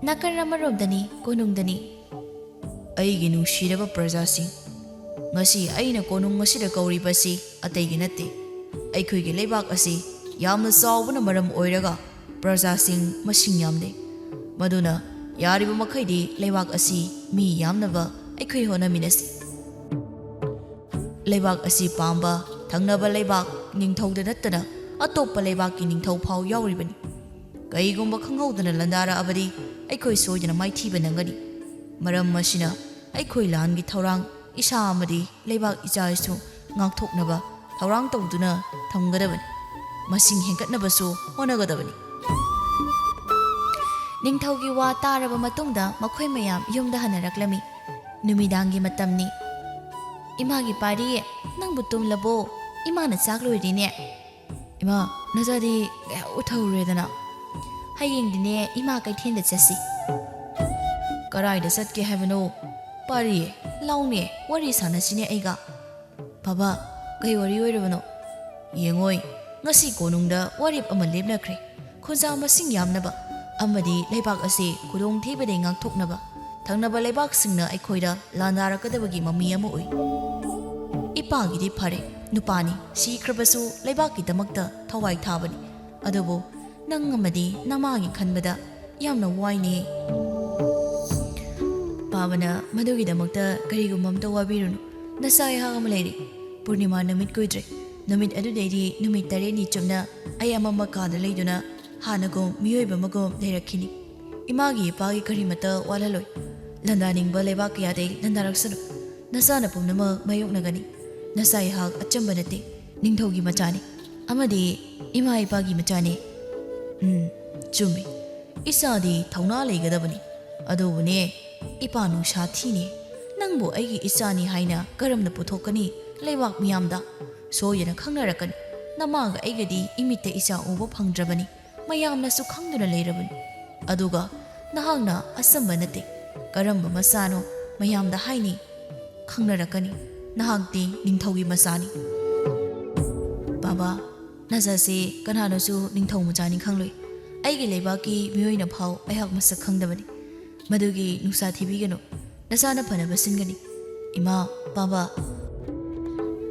ꯅꯥꯀꯜ ꯑꯃꯔꯣꯝꯗꯅꯤ, ꯀꯣꯅꯨꯡꯗꯅꯤ꯫ ꯑꯩꯒꯤ ꯅꯨꯡꯁꯤꯔꯕ ꯄ꯭ꯔꯖꯥꯁꯤꯡ, ꯉꯁꯤ ꯑꯩꯅ ꯀꯣꯅꯨꯡ ꯑꯁꯤꯗ ꯀꯧꯔꯤꯕꯁꯤ ꯑꯇꯩꯒꯤ ꯅꯠꯇꯦ, ꯑꯩꯈꯣꯏꯒꯤ ꯂꯩꯕꯥꯛ ꯑꯁꯤ ꯌꯥꯝꯅ ꯆꯥꯎꯕꯅ ꯃꯔꯝ ꯑꯣꯏꯔꯒ ꯄ꯭ꯔꯖꯥꯁꯤꯡ ꯃꯁꯤꯡ ꯌꯥꯝꯗꯦ꯫ ꯃꯗꯨꯅ ꯌꯥꯔꯤꯕ ꯃꯈꯩꯗꯤ ꯂꯩꯕꯥꯛ ꯑꯁꯤ ꯃꯤ ꯌꯥꯝꯅꯕ ꯑꯩꯈꯣꯏ ꯍꯣꯠꯅꯃꯤꯟꯅꯁꯤ꯫ ꯂꯩꯕꯥꯛ ꯑꯁꯤ ꯄꯥꯝꯕ ꯊꯪꯅꯕ ꯂꯩꯕꯥꯛ ꯅꯤꯡꯊꯧꯗ ꯅꯠꯇꯅ ꯑꯇꯣꯞꯄ ꯂꯩꯕꯥꯛꯀꯤ ꯅꯤꯡꯊꯧ ꯐꯥꯎ ꯌꯥꯎꯔꯤꯕꯅꯤ꯫ ꯀꯩꯒꯨꯝꯕ ꯈꯪꯍꯧꯗꯅ ꯂꯥꯟꯗꯥꯔꯛꯑꯕꯗꯤ ꯑꯩꯈꯣꯏ ꯁꯣꯏꯗꯅ ꯃꯥꯏꯊꯤꯕ ꯅꯪꯒꯅꯤ꯫ ꯃꯔꯝ ꯑꯁꯤꯅ ꯑꯩꯈꯣꯏ ꯂꯥꯟꯒꯤ ꯊꯧꯔꯥꯡ ꯏꯁꯥ ꯑꯃꯗꯤ ꯂꯩꯕꯥꯛ ꯏꯆꯥ ꯏꯁꯨ ꯉꯥꯛꯊꯣꯛꯅꯕ ꯊꯧꯔꯥꯡ ꯇꯧꯗꯨꯅ ꯊꯝꯒꯗꯕꯅꯤ꯫ ꯃꯁꯤꯡ ꯍꯦꯟꯒꯠꯅꯕꯁꯨ ꯍꯣꯠꯅꯒꯗꯕꯅꯤ꯫ ꯅꯤꯡꯊꯧꯒꯤ ꯋꯥ ꯇꯥꯔꯕ ꯃꯇꯨꯡꯗ ꯃꯈꯣꯏ ꯃꯌꯥꯝ ꯌꯨꯝꯗ ꯍꯟꯅꯔꯛꯂꯝꯃꯤ꯫ ꯅꯨꯃꯤꯗꯥꯡꯒꯤ ꯃꯇꯝꯅꯤ꯫ "ꯏꯃꯥꯒꯤ ꯄꯥꯔꯤ, ꯅꯪꯕꯨ ꯇꯨꯝꯂꯕꯣ? ꯏꯃꯥꯅ ꯆꯥꯛ ꯂꯣꯏꯔꯤꯅꯦ꯫ ꯏꯃꯥ, ꯅꯆꯥꯗꯤ ꯀꯌꯥ ꯎꯊꯧꯔꯦꯗꯅ꯫ ꯍꯌꯦꯡꯗꯤꯅꯦ ꯏꯃꯥ ꯀꯩꯊꯦꯜꯗ ꯆꯠꯁꯤ꯫" "ꯀꯔꯥꯏꯗ ꯆꯠꯀꯦ ꯍꯥꯏꯕꯅꯣ? ꯄꯥꯔꯤ, ꯂꯥꯎꯅꯦ, ꯋꯥꯔꯤ ꯁꯥꯟꯅꯁꯤꯅꯦ ꯑꯩꯒ꯫" "ꯕꯕꯥ, ꯀꯩ ꯋꯥꯔꯤ ꯑꯣꯏꯔꯕꯅꯣ?" "ꯌꯦꯡꯉꯣꯏ, ꯉꯁꯤ ꯀꯣꯅꯨꯡꯗ ꯋꯥꯔꯦꯞ ꯑꯃ ꯂꯦꯞꯅꯈ꯭ꯔꯦ꯫ ꯈꯨꯟꯖꯥ ꯃꯁꯤꯡ ꯌꯥꯝꯅꯕ ꯑꯃꯗꯤ ꯂꯩꯕꯥꯛ ꯑꯁꯤ ꯈꯨꯗꯣꯡꯊꯤꯕꯗꯒꯤ ꯉꯥꯛꯊꯣꯛꯅꯕ ꯊꯪꯅꯕ ꯂꯩꯕꯥꯛꯁꯤꯡꯅ ꯑꯩꯈꯣꯏꯗ ꯂꯥꯟꯗꯥꯔꯛꯀꯗꯕꯒꯤ ꯃꯃꯤ ꯑꯃ ꯎꯏ꯫ ꯏꯄꯥꯒꯤꯗꯤ ꯐꯔꯦ, ꯅꯨꯄꯥꯅꯤ, ꯁꯤꯈ꯭ꯔꯕꯁꯨ ꯂꯩꯕꯥꯛꯀꯤꯗꯃꯛꯇ ꯊꯋꯥꯏ ꯊꯥꯕꯅꯤ꯫ ꯑꯗꯨꯕꯨ ꯅꯪ ꯑꯃꯗꯤ ꯅꯃꯥꯒꯤ ꯈꯟꯕꯗ ꯌꯥꯝꯅ ꯋꯥꯏꯅꯦ꯫ ꯄꯥꯕꯅ, ꯃꯗꯨꯒꯤꯗꯃꯛꯇ ꯀꯔꯤꯒꯨꯝꯕ ꯑꯝꯇ ꯋꯥꯕꯤꯔꯨꯅꯨ꯫ ꯅꯆꯥ ꯑꯩꯍꯥꯛ ꯑꯃ ꯂꯩꯔꯦ꯫ ꯄꯨꯔꯅꯤꯃꯥ ꯅꯨꯃꯤꯠ ꯀꯨꯏꯗ꯭ꯔꯦ꯫ ꯅꯨꯃꯤꯠ ꯑꯗꯨꯗꯩꯗꯤ ꯅꯨꯃꯤꯠ ꯇꯔꯦꯠꯅꯤ ꯆꯨꯞꯅ ꯑꯩ ꯑꯃꯝꯕ ꯀꯥꯗ ꯂꯩꯗꯨꯅ ꯍꯥꯟꯅꯒꯨꯝ ꯃꯤꯑꯣꯏꯕ ꯑꯃꯒꯨꯝ ꯂꯩꯔꯛꯈꯤꯅꯤ꯫ ꯏꯃꯥꯒꯤ ꯏꯄꯥꯒꯤ ꯀꯔꯤꯃꯠꯇ ꯋꯥꯠꯍꯜꯂꯣꯏ꯫ ꯂꯥꯟꯗꯥꯅꯤꯡꯕ ꯂꯩꯕꯥꯛ ꯀꯌꯥꯗꯩ ꯂꯥꯟꯗꯥꯔꯛꯁꯅꯨ꯫ ꯅꯆꯥꯅ ꯄꯨꯝꯅꯃꯛ ꯃꯥꯌꯣꯛꯅꯒꯅꯤ꯫ ꯅꯆꯥ ꯑꯩꯍꯥꯛ ꯑꯆꯝꯕ ꯅꯠꯇꯦ, ꯅꯤꯡꯊꯧꯒꯤ ꯃꯆꯥꯅꯤ꯫ ꯑꯃꯗꯤ ꯏꯃꯥ ꯏꯄꯥꯒꯤ ꯃꯆꯥꯅꯤ꯫ ꯎꯝ, ꯆꯨꯝꯃꯤ꯫ ꯏꯆꯥꯗꯤ ꯊꯧꯅꯥ ꯂꯩꯒꯗꯕꯅꯤ꯫ ꯑꯗꯨꯕꯨꯅꯦ, ꯏꯄꯥ ꯅꯨꯡꯁꯥ ꯊꯤꯅꯦ꯫ ꯅꯪꯕꯨ ꯑꯩꯒꯤ ꯏꯆꯥꯅꯤ ꯍꯥꯏꯅ ꯀꯔꯝꯅ ꯄꯨꯊꯣꯛꯀꯅꯤ ꯂꯩꯕꯥꯛ ꯃꯤꯌꯥꯝꯗ? ꯁꯣꯏꯗꯅ ꯈꯪꯅꯔꯛꯀꯅꯤ꯫ ꯅꯃꯥꯒ ꯑꯩꯒꯗꯤ ꯏꯃꯤꯠꯇ ꯏꯆꯥ ꯎꯕ ꯐꯪꯗ꯭ꯔꯕꯅꯤ꯫ ꯃꯌꯥꯝꯅꯁꯨ ꯈꯪꯗꯨꯅ ꯂꯩꯔꯕꯅꯤ꯫ ꯑꯗꯨꯒ ꯅꯍꯥꯛꯅ ꯑꯆꯝꯕ ꯅꯠꯇꯦ, ꯀꯔꯝꯕ ꯃꯆꯥꯅꯣ ꯃꯌꯥꯝꯗ ꯍꯥꯏꯅꯤ꯫ ꯈꯪꯅꯔꯛꯀꯅꯤ꯫ ꯅꯍꯥꯛꯇꯤ ꯅꯤꯡꯊꯧꯒꯤ ꯃꯆꯥꯅꯤ꯫ ꯕꯥꯕꯥ, ꯅꯆꯥꯁꯤ ꯀꯅꯥꯅꯁꯨ ꯅꯤꯡꯊꯧ ꯃꯆꯥꯅꯤ ꯈꯪꯂꯣꯏ꯫ ꯑꯩꯒꯤ ꯂꯩꯕꯥꯛꯀꯤ ꯃꯤꯑꯣꯏꯅ ꯐꯥꯎ ꯑꯩꯍꯥꯛ ꯃꯁꯛ ꯈꯪꯗꯕꯅꯤ꯫ ꯃꯗꯨꯒꯤ ꯅꯨꯡꯁꯥ ꯊꯤꯕꯤꯒꯅꯨ꯫ ꯅꯆꯥꯅ ꯐꯅꯕ ꯁꯤꯟꯒꯅꯤ꯫ ꯏꯃꯥ, ꯕꯥꯕꯥ,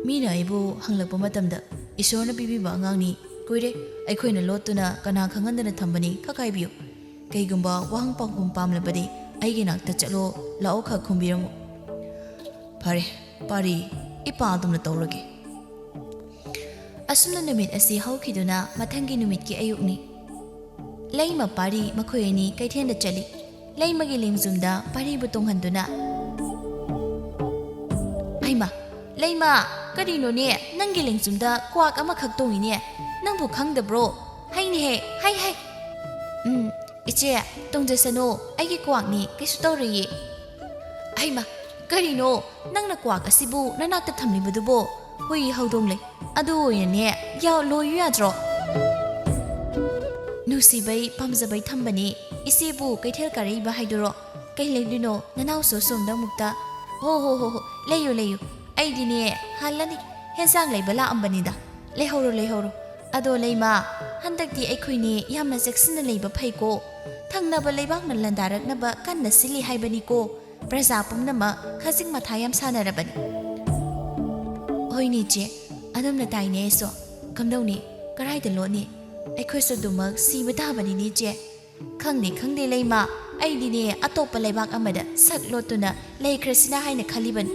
ꯃꯤꯅ ꯑꯩꯕꯨ ꯍꯪꯂꯛꯄ ꯃꯇꯝꯗ, "ꯏꯁꯣꯔꯅ ꯄꯤꯕꯤꯕ ꯑꯉꯥꯡꯅꯤ, ꯀꯨꯏꯔꯦ ꯑꯩꯈꯣꯏꯅ ꯂꯣꯠꯇꯨꯅ ꯀꯅꯥ ꯈꯪꯍꯟꯗꯅ ꯊꯝꯕꯅꯤ, ꯈꯛ ꯍꯥꯏꯕꯤꯌꯨ꯫ ꯀꯩꯒꯨꯝꯕ ꯋꯥꯍꯪ ꯄꯥꯎꯈꯨꯝ ꯄꯥꯝꯂꯕꯗꯤ ꯑꯩꯒꯤ ꯅꯥꯛꯇ ꯆꯠꯂꯣ, ꯂꯥꯛꯑꯣ ꯈꯛ ꯈꯨꯝꯕꯤꯔꯝꯃꯨ"꯫ ꯐꯔꯦ, ꯄꯥꯔꯤ ꯏꯄꯥ ꯑꯗꯨꯝꯅ ꯇꯧꯔꯒꯦ꯫ ꯑꯁꯨꯝꯅ ꯅꯨꯃꯤꯠ ꯑꯁꯤ ꯍꯧꯈꯤꯗꯨꯅ ꯃꯊꯪꯒꯤ ꯅꯨꯃꯤꯠꯀꯤ ꯑꯌꯨꯛꯅꯤ꯫ ꯂꯩꯃ ꯄꯥꯔꯤ ꯃꯈꯣꯏ ꯑꯅꯤ ꯀꯩꯊꯦꯜꯗ ꯆꯠꯂꯤ꯫ ꯂꯩꯃꯒꯤ ꯂꯦꯡꯖꯨꯝꯗ ꯄꯥꯔꯤꯕꯨ ꯇꯣꯡꯍꯟꯗꯨꯅ, "ꯍꯩꯃꯥ, ꯂꯩꯃ, ꯀꯔꯤꯅꯣꯅꯦ? ꯅꯪꯒꯤ ꯂꯦꯡꯖꯨꯝꯗ ꯀ꯭ꯋꯥꯛ ꯑꯃꯈꯛ ꯇꯣꯡꯉꯤꯅꯦ꯫ ꯅꯪꯕꯨ ꯈꯪꯗꯕ꯭ꯔꯣ? ꯍꯩꯅꯦꯍꯦ, ꯍꯩ, ꯍꯩ!" "ꯎꯝ, ꯏꯆꯦ, ꯇꯣꯡꯖꯁꯅꯨ, ꯑꯩꯒꯤ ꯀ꯭ꯋꯥꯛꯅꯤ, ꯀꯩꯁꯨ ꯇꯧꯔꯣꯏꯌꯦ꯫" "ꯍꯩꯃꯥ, ꯀꯔꯤꯅꯣ? ꯅꯪꯅ ꯀ꯭ꯋꯥꯛ ꯑꯁꯤꯕꯨ ꯅꯅꯥꯛꯇ ꯊꯝꯂꯤꯕꯗꯨꯕꯣ? ꯍꯨꯏ ꯍꯧꯗꯣꯡ ꯂꯩ꯫ ꯑꯗꯨ ꯑꯣꯏꯅꯅꯦ, ꯌꯥꯎ, ꯂꯣꯏꯌꯨ ꯌꯥꯗ꯭ꯔꯣ?" "ꯅꯨꯡꯁꯤꯕꯩ, ꯄꯥꯝꯖꯕꯩ ꯊꯝꯕꯅꯦ꯫ ꯏꯆꯦꯕꯨ ꯀꯩꯊꯦꯜ ꯀꯥꯔꯛꯏꯕ ꯍꯥꯏꯗꯨꯔꯣ? ꯀꯩ ꯂꯩꯗꯣꯏꯅꯣ? ꯅꯅꯥꯎꯁꯨ ꯑꯁꯣꯝꯗ ꯑꯃꯨꯛꯇ"꯫ "ꯍꯣ, ꯍꯣ, ꯍꯣ, ꯍꯣ, ꯂꯩꯌꯨ, ꯂꯩꯌꯨ꯫ ꯑꯩꯗꯤꯅꯦ, ꯍꯜꯂꯅꯤ꯫ ꯍꯦꯟꯖꯥꯡ ꯂꯩꯕ ꯂꯥꯛꯑꯝꯕꯅꯤꯗ꯫ ꯂꯩꯍꯧꯔꯣ, ꯂꯩꯍꯧꯔꯣ꯫ ꯑꯗꯣ ꯂꯩꯃ, ꯍꯟꯗꯛꯇꯤ ꯑꯩꯈꯣꯏꯅꯦ ꯌꯥꯝꯅ ꯆꯦꯛꯁꯤꯟꯅ ꯂꯩꯕ ꯐꯩꯀꯣ꯫ ꯊꯪꯅꯕ ꯂꯩꯕꯥꯛꯅ ꯂꯥꯟꯗꯥꯔꯛꯅꯕ ꯀꯟꯅ ꯁꯤꯜꯂꯤ ꯍꯥꯏꯕꯅꯤꯀꯣ꯫ ꯄ꯭ꯔꯖꯥ ꯄꯨꯝꯅꯃꯛ ꯈꯖꯤꯛ ꯃꯊꯥ ꯌꯥꯝ ꯁꯥꯟꯅꯔꯕꯅꯤ꯫ ꯍꯣꯏꯅꯦ ꯏꯆꯦ, ꯑꯗꯨꯝꯅ ꯇꯥꯏꯅꯦ ꯑꯩꯁꯨ꯫ ꯀꯝꯗꯧꯅꯤ? ꯀꯔꯥꯏꯗ ꯂꯣꯠꯅꯤ? ꯑꯩꯈꯣꯏꯁꯨ ꯑꯗꯨꯃꯛ ꯁꯤꯕ ꯇꯥꯕꯅꯤꯅꯦ ꯏꯆꯦ꯫ ꯈꯪꯗꯦ ꯈꯪꯗꯦ ꯂꯩꯃ, ꯑꯩꯗꯤꯅꯦ ꯑꯇꯣꯞꯄ ꯂꯩꯕꯥꯛ ꯑꯃꯗ ꯁꯛ ꯂꯣꯠꯇꯨꯅ ꯂꯩꯈ꯭ꯔꯁꯤꯅ ꯍꯥꯏꯅ ꯈꯜꯂꯤꯕꯅꯤ꯫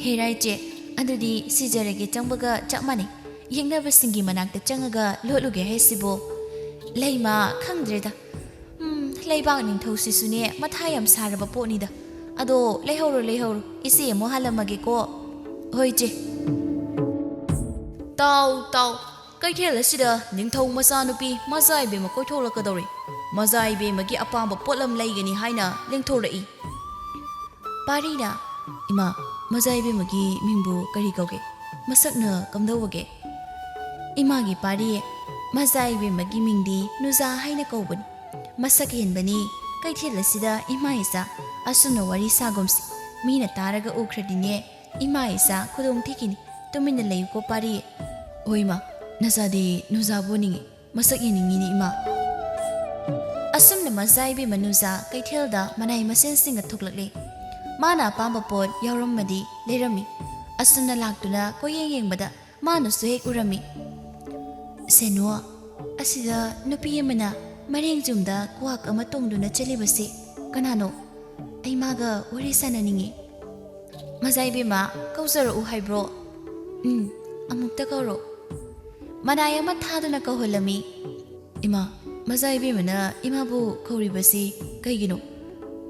ꯍꯦꯔꯥ ꯏꯆꯦ, ꯑꯗꯨꯗꯤ ꯁꯤꯖꯔꯒꯦ ꯆꯪꯕꯒ ꯆꯞ ꯃꯥꯟꯅꯩ꯫ ꯌꯦꯛꯅꯕꯁꯤꯡꯒꯤ ꯃꯅꯥꯛꯇ ꯆꯪꯉꯒ ꯂꯣꯠꯂꯨꯒꯦ ꯍꯥꯏꯁꯤꯕꯣ? ꯂꯩꯃ, ꯈꯪꯗ꯭ꯔꯦꯗ꯫ ꯎꯝ, ꯂꯩꯕꯥꯛ ꯅꯤꯡꯊꯧꯁꯤꯁꯨꯅꯦ ꯃꯊꯥ ꯌꯥꯝ ꯁꯥꯔꯕ ꯄꯣꯠꯅꯤꯗ꯫ ꯑꯗꯣ ꯂꯩꯍꯧꯔꯣ ꯂꯩꯍꯧꯔꯣ, ꯏꯆꯦ ꯑꯃꯨꯛ ꯍꯜꯂꯝꯃꯒꯦꯀꯣ꯫ ꯍꯣꯏ ꯏꯆꯦ꯫ ꯇꯥꯎ ꯇꯥꯎ, ꯀꯩꯊꯦꯜ ꯑꯁꯤꯗ ꯅꯤꯡꯊꯧ ꯃꯆꯥꯅꯨꯄꯤ ꯃꯖꯥ ꯏꯕꯦꯝꯃ ꯀꯣꯏꯊꯣꯛꯂꯛꯀꯗꯧꯔꯤ꯫ ꯃꯖꯥ ꯏꯕꯦꯝꯃꯒꯤ ꯑꯄꯥꯝꯕ ꯄꯣꯠꯂꯝ ꯂꯩꯒꯅꯤ ꯍꯥꯏꯅ ꯂꯦꯡꯊꯣꯔꯛꯏ꯫ ꯄꯥꯔꯤꯅ, "ꯏꯃꯥ, ꯃꯖꯥ ꯏꯕꯦꯝꯃꯒꯤ ꯃꯤꯡꯕꯨ ꯀꯔꯤ ꯀꯧꯒꯦ? ꯃꯁꯛꯅ ꯀꯝꯗꯧꯕꯒꯦ?" ꯏꯃꯥꯒꯤ ꯄꯥꯔꯤ, ꯃꯖꯥ ꯏꯕꯦꯝꯃꯒꯤ ꯃꯤꯡꯗꯤ ꯅꯨꯖꯥ ꯍꯥꯏꯅ ꯀꯧꯕꯅꯤ꯫ ꯃꯁꯛ ꯍꯦꯟꯕꯅꯤ꯫ ꯀꯩꯊꯦꯜ ꯑꯁꯤꯗ ꯏꯃꯥ ꯏꯆꯥ ꯑꯁꯨꯝꯅ ꯋꯥꯔꯤ ꯁꯥꯒꯨꯝꯁꯤ꯫ ꯃꯤꯅ ꯇꯥꯔꯒ ꯎꯈ꯭ꯔꯗꯤꯅꯦ, ꯏꯃꯥ ꯏꯆꯥ ꯈꯨꯗꯣꯡ ꯊꯤꯈꯤꯅꯤ꯫ ꯇꯨꯃꯤꯟꯅ ꯂꯩꯌꯨꯀꯣ ꯄꯥꯔꯤ꯫ ꯍꯣꯏ ꯏꯃꯥ, ꯅꯆꯥꯗꯤ ꯅꯨꯖꯥꯕꯨ ꯅꯤꯡꯉꯤ꯫ ꯃꯁꯛ ꯌꯦꯡꯅꯤꯡꯉꯤꯅꯦ ꯏꯃꯥ꯫ ꯑꯁꯨꯝꯅ ꯃꯖꯥ ꯏꯕꯦꯝꯃ ꯅꯨꯖꯥ ꯀꯩꯊꯦꯜꯗ ꯃꯅꯥꯏ ꯃꯁꯤꯟꯁꯤꯡꯒ ꯊꯣꯛꯂꯛꯂꯦ꯫ ꯃꯥꯅ ꯑꯄꯥꯝꯕ ꯄꯣꯠ ꯌꯥꯎꯔꯝꯃꯗꯤ ꯂꯩꯔꯝꯃꯤ꯫ ꯑꯁꯨꯝꯅ ꯂꯥꯛꯇꯨꯅ ꯀꯣꯏꯌꯦꯡ ꯌꯦꯡꯕꯗ ꯃꯥꯅꯁꯨ ꯍꯦꯛ ꯎꯔꯝꯃꯤ꯫ "ꯁꯦꯅꯨ, ꯑꯁꯤꯗ ꯅꯨꯄꯤ ꯑꯃꯅ ꯃꯔꯦꯡ ꯆꯨꯝꯗ ꯀ꯭ꯋꯥꯛ ꯑꯃ ꯇꯣꯡꯗꯨꯅ ꯆꯠꯂꯤꯕꯁꯤ ꯀꯅꯥꯅꯣ? ꯑꯩ ꯃꯥꯒ ꯋꯥꯔꯤ ꯁꯥꯟꯅꯅꯤꯡꯉꯤ꯫" "ꯃꯖꯥ ꯏꯕꯦꯝꯃ, ꯀꯧꯖꯔꯛꯎ ꯍꯥꯏꯕ꯭ꯔꯣ?" "ꯎꯝ, ꯑꯃꯨꯛꯇ ꯀꯧꯔꯣ꯫" ꯃꯅꯥꯏ ꯑꯃ ꯊꯥꯗꯨꯅ ꯀꯧꯍꯜꯂꯝꯃꯤ꯫ "ꯏꯃꯥ, ꯃꯖꯥ ꯏꯕꯦꯝꯃꯅ ꯏꯃꯥꯕꯨ ꯀꯧꯔꯤꯕꯁꯤ ꯀꯩꯒꯤꯅꯣ?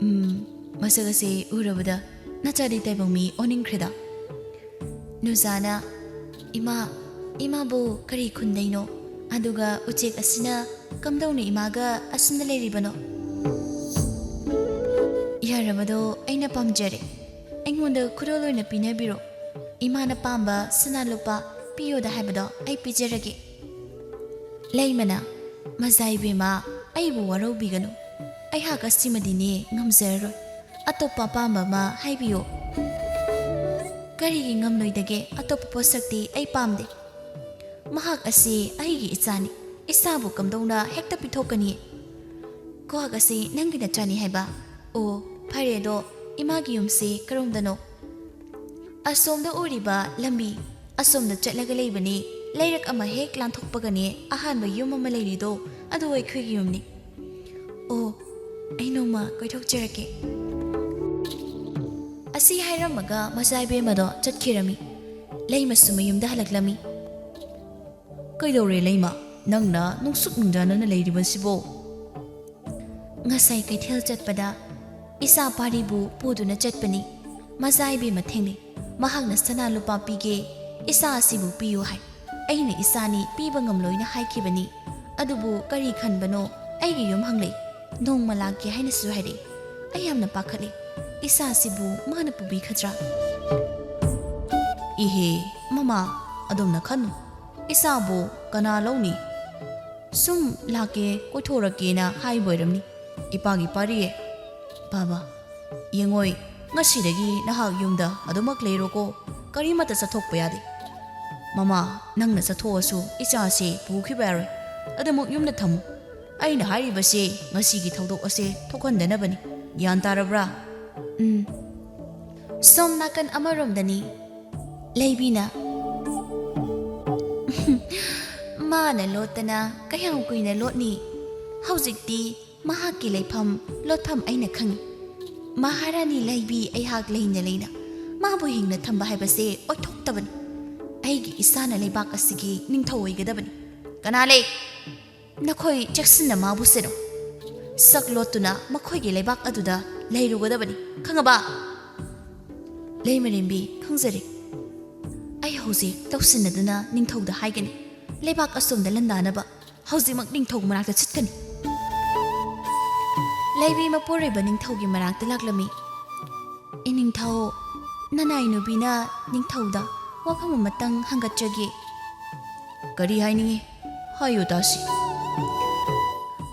ꯎꯝ, ꯃꯁꯛ ꯑꯁꯤ ꯎꯔꯕꯗ ꯅꯆꯥꯗꯤ ꯇꯥꯏꯕꯪ ꯃꯤ ꯑꯣꯟꯅꯤꯡꯈ꯭ꯔꯦꯗ꯫" ꯅꯨꯖꯥꯅ, "ꯏꯃꯥ, ꯏꯃꯥꯕꯨ ꯀꯔꯤ ꯈꯨꯟꯗꯩꯅꯣ? ꯑꯗꯨꯒ ꯎꯆꯦꯛ ꯑꯁꯤꯅ ꯀꯝꯗꯧꯅ ꯏꯃꯥꯒ ꯑꯁꯨꯝꯅ ꯂꯩꯔꯤꯕꯅꯣ?" "ꯌꯥꯔꯕꯗꯣ ꯑꯩꯅ ꯄꯥꯝꯖꯔꯦ꯫ ꯑꯩꯉꯣꯟꯗ ꯈꯨꯗꯣꯜ ꯑꯣꯏꯅ ꯄꯤꯅꯕꯤꯔꯣ꯫ ꯏꯃꯥꯅ ꯄꯥꯝꯕ ꯁꯅꯥ ꯂꯨꯄꯥ ꯄꯤꯌꯣꯗ ꯍꯥꯏꯕꯗꯣ ꯑꯩ ꯄꯤꯖꯔꯒꯦ꯫" ꯂꯩꯃꯅ, "ꯃꯖꯥ ꯏꯕꯦꯝꯃ, ꯑꯩꯕꯨ ꯋꯥꯔꯧꯕꯤꯒꯅꯨ꯫ ꯑꯩꯍꯥꯛ ꯑꯁꯤꯃꯗꯤꯅꯦ ꯉꯝꯖꯔꯔꯣꯏ꯫ ꯑꯇꯣꯞꯄ ꯑꯄꯥꯝꯕ ꯑꯃ ꯍꯥꯏꯕꯤꯌꯨ꯫" "ꯀꯔꯤꯒꯤ ꯉꯝꯂꯣꯏꯗꯒꯦ? ꯑꯇꯣꯞꯄ ꯄꯣꯠꯁꯛꯇꯤ ꯑꯩ ꯄꯥꯝꯗꯦ꯫" "ꯃꯍꯥꯛ ꯑꯁꯤ ꯑꯩꯒꯤ ꯏꯆꯥꯅꯤ꯫ ꯏꯆꯥꯕꯨ ꯀꯝꯗꯧꯅ ꯍꯦꯛꯇ ꯄꯤꯊꯣꯛꯀꯅꯤ?" "ꯈꯨꯍꯥꯛ ꯑꯁꯤ ꯅꯪꯒꯤ ꯅꯆꯥꯅꯤ ꯍꯥꯏꯕ? ꯑꯣ, ꯐꯔꯦ, ꯑꯗꯣ ꯏꯃꯥꯒꯤ ꯌꯨꯝꯁꯤ ꯀꯔꯣꯝꯗꯅꯣ?" "ꯑꯁꯣꯝꯗ ꯎꯔꯤꯕ ꯂꯝꯕꯤ, ꯑꯁꯣꯝꯗ ꯆꯠꯂꯒ ꯂꯩꯕꯅꯤ꯫ ꯂꯩꯔꯛ ꯑꯃ ꯍꯦꯛ ꯂꯥꯟꯊꯣꯛꯄꯒꯅꯦ ꯑꯍꯥꯟꯕ ꯌꯨꯝ ꯑꯃ ꯂꯩꯔꯤꯗꯣ, ꯑꯗꯨ ꯑꯩꯈꯣꯏꯒꯤ ꯌꯨꯝꯅꯤ꯫" "ꯑꯣ, ꯑꯩ ꯅꯣꯡꯃ ꯀꯣꯏꯊꯣꯛꯆꯔꯛꯀꯦ꯫" ꯑꯁꯤ ꯍꯥꯏꯔꯝꯃꯒ ꯃꯆꯥ ꯏꯕꯦꯝꯃꯗꯣ ꯆꯠꯈꯤꯔꯝꯃꯤ꯫ ꯂꯩꯃꯁꯨ ꯃꯌꯨꯝꯗ ꯍꯜꯂꯛꯂꯝꯃꯤ꯫ "ꯀꯩꯗꯧꯔꯦ ꯂꯩꯃ? ꯅꯪꯅ ꯅꯨꯡꯁꯨꯛ ꯅꯨꯡꯖꯥꯅꯅ ꯂꯩꯔꯤꯕꯁꯤꯕꯣ?" "ꯉꯁꯥꯏ ꯀꯩꯊꯦꯜ ꯆꯠꯄꯗ ꯏꯆꯥ ꯄꯥꯔꯤꯕꯨ ꯄꯨꯗꯨꯅ ꯆꯠꯄꯅꯤ꯫ ꯃꯆꯥ ꯏꯕꯦꯝꯃ ꯊꯦꯡꯅꯩ꯫ ꯃꯍꯥꯛꯅ ꯁꯅꯥ ꯂꯨꯄꯥ ꯄꯤꯒꯦ, ꯏꯆꯥ ꯑꯁꯤꯕꯨ ꯄꯤꯌꯨ ꯍꯥꯏ꯫ ꯑꯩꯅ ꯏꯆꯥꯅꯤ, ꯄꯤꯕ ꯉꯝꯂꯣꯏꯅ ꯍꯥꯏꯈꯤꯕꯅꯤ꯫ ꯑꯗꯨꯕꯨ ꯀꯔꯤ ꯈꯟꯕꯅꯣ ꯑꯩꯒꯤ ꯌꯨꯝ ꯍꯪꯂꯛꯏ꯫ ꯅꯣꯡꯃ ꯂꯥꯛꯀꯦ ꯍꯥꯏꯅꯁꯨ ꯍꯥꯏꯔꯛꯏ꯫ ꯑꯩ ꯌꯥꯝꯅ ꯄꯥꯈꯠꯂꯤ꯫ ꯏꯆꯥꯁꯤꯕꯨ ꯃꯥꯅ ꯄꯨꯕꯤꯈꯗ꯭ꯔꯥ?" "ꯏꯍꯦ, ꯃꯃꯥ, ꯑꯗꯨꯝꯅ ꯈꯟꯅꯨ꯫ ꯏꯆꯥꯕꯨ ꯀꯅꯥ ꯂꯧꯅꯤ? ꯁꯨꯝ ꯂꯥꯛꯀꯦ, ꯀꯣꯏꯊꯣꯔꯛꯀꯦꯅ ꯍꯥꯏꯕ ꯑꯣꯏꯔꯝꯅꯤ ꯏꯄꯥꯒꯤ ꯄꯥꯔꯤꯌꯦ꯫" "ꯕꯥꯕꯥ, ꯌꯦꯡꯉꯣꯏ, ꯉꯁꯤꯗꯒꯤ ꯅꯍꯥꯛ ꯌꯨꯝꯗ ꯑꯗꯨꯃꯛ ꯂꯩꯔꯣꯀꯣ꯫ ꯀꯔꯤꯃꯠꯇ ꯆꯠꯊꯣꯛꯄ ꯌꯥꯗꯦ꯫ ꯃꯃꯥ, ꯅꯪꯅ ꯆꯠꯊꯣꯛꯑꯁꯨ ꯏꯆꯥꯁꯦ ꯄꯨꯈꯤꯕ ꯌꯥꯔꯣꯏ꯫ ꯑꯗꯨꯃꯛ ꯌꯨꯝꯗ ꯊꯝꯃꯨ꯫ ꯑꯩꯅ ꯍꯥꯏꯔꯤꯕꯁꯦ ꯉꯁꯤꯒꯤ ꯊꯧꯗꯣꯛ ꯑꯁꯦ ꯊꯣꯛꯍꯟꯗꯅꯕꯅꯤ꯫ ꯒ꯭ꯌꯥꯟ ꯇꯥꯔꯕ꯭ꯔꯥ?" "ꯎꯝ꯫" ꯁꯣꯝ ꯅꯥꯀꯟ ꯑꯃꯔꯣꯝꯗꯅꯤ ꯂꯩꯕꯤꯅ, "ꯃꯥꯅ ꯂꯣꯠꯇꯅ ꯀꯌꯥꯝ ꯀꯨꯏꯅ ꯂꯣꯠꯅꯤ? ꯍꯧꯖꯤꯛꯇꯤ ꯃꯍꯥꯛꯀꯤ ꯂꯩꯐꯝ ꯂꯣꯠꯐꯝ ꯑꯩꯅ ꯈꯪꯏ꯫ ꯃꯍꯥꯔꯥꯅꯤ ꯂꯩꯕꯤ ꯑꯩꯍꯥꯛ ꯂꯩꯅ ꯂꯩꯅ ꯃꯥꯕꯨ ꯍꯤꯡꯅ ꯊꯝꯕ ꯍꯥꯏꯕꯁꯦ ꯑꯣꯏꯊꯣꯛꯇꯕꯅꯤ꯫ ꯑꯩꯒꯤ ꯏꯆꯥꯅ ꯂꯩꯕꯥꯛ ꯑꯁꯤꯒꯤ ꯅꯤꯡꯊꯧ ꯑꯣꯏꯒꯗꯕꯅꯤ꯫" "ꯀꯅꯥ ꯂꯩ? ꯅꯈꯣꯏ ꯆꯦꯛꯁꯤꯟꯅ ꯃꯥꯕꯨ ꯁꯦꯟꯅꯧ꯫ ꯁꯛ ꯂꯣꯠꯇꯨꯅ ꯃꯈꯣꯏꯒꯤ ꯂꯩꯕꯥꯛ ꯑꯗꯨꯗ ꯂꯩꯔꯨꯒꯗꯕꯅꯤ꯫ ꯈꯪꯉꯕ?" "ꯂꯩꯃꯔꯦꯝꯕꯤ, ꯈꯪꯖꯔꯦ꯫ ꯑꯩ ꯍꯧꯖꯤꯛ ꯇꯧꯁꯤꯟꯅꯗꯨꯅ ꯅꯤꯡꯊꯧꯗ ꯍꯥꯏꯒꯅꯤ꯫ ꯂꯩꯕꯥꯛ ꯑꯁꯣꯝꯗ ꯂꯥꯟꯗꯥꯅꯕ ꯍꯧꯖꯤꯛꯃꯛ ꯅꯤꯡꯊꯧ ꯃꯅꯥꯛꯇ ꯆꯠꯀꯅꯤ꯫" ꯂꯩꯕꯤ ꯃꯄꯨꯔꯣꯏꯕ ꯅꯤꯡꯊꯧꯒꯤ ꯃꯅꯥꯛꯇ ꯂꯥꯛꯂꯝꯃꯤ꯫ "ꯏꯅꯤꯡꯊꯧ, ꯅꯅꯥꯏ ꯅꯨꯄꯤꯅ ꯅꯤꯡꯊꯧꯗ ꯋꯥꯐꯝ ꯑꯃꯇꯪ ꯍꯪꯒꯠꯆꯒꯦ꯫" "ꯀꯔꯤ ꯍꯥꯏꯅꯤꯡꯉꯤ? ꯍꯥꯏꯌꯨ ꯇꯥꯁꯤ꯫"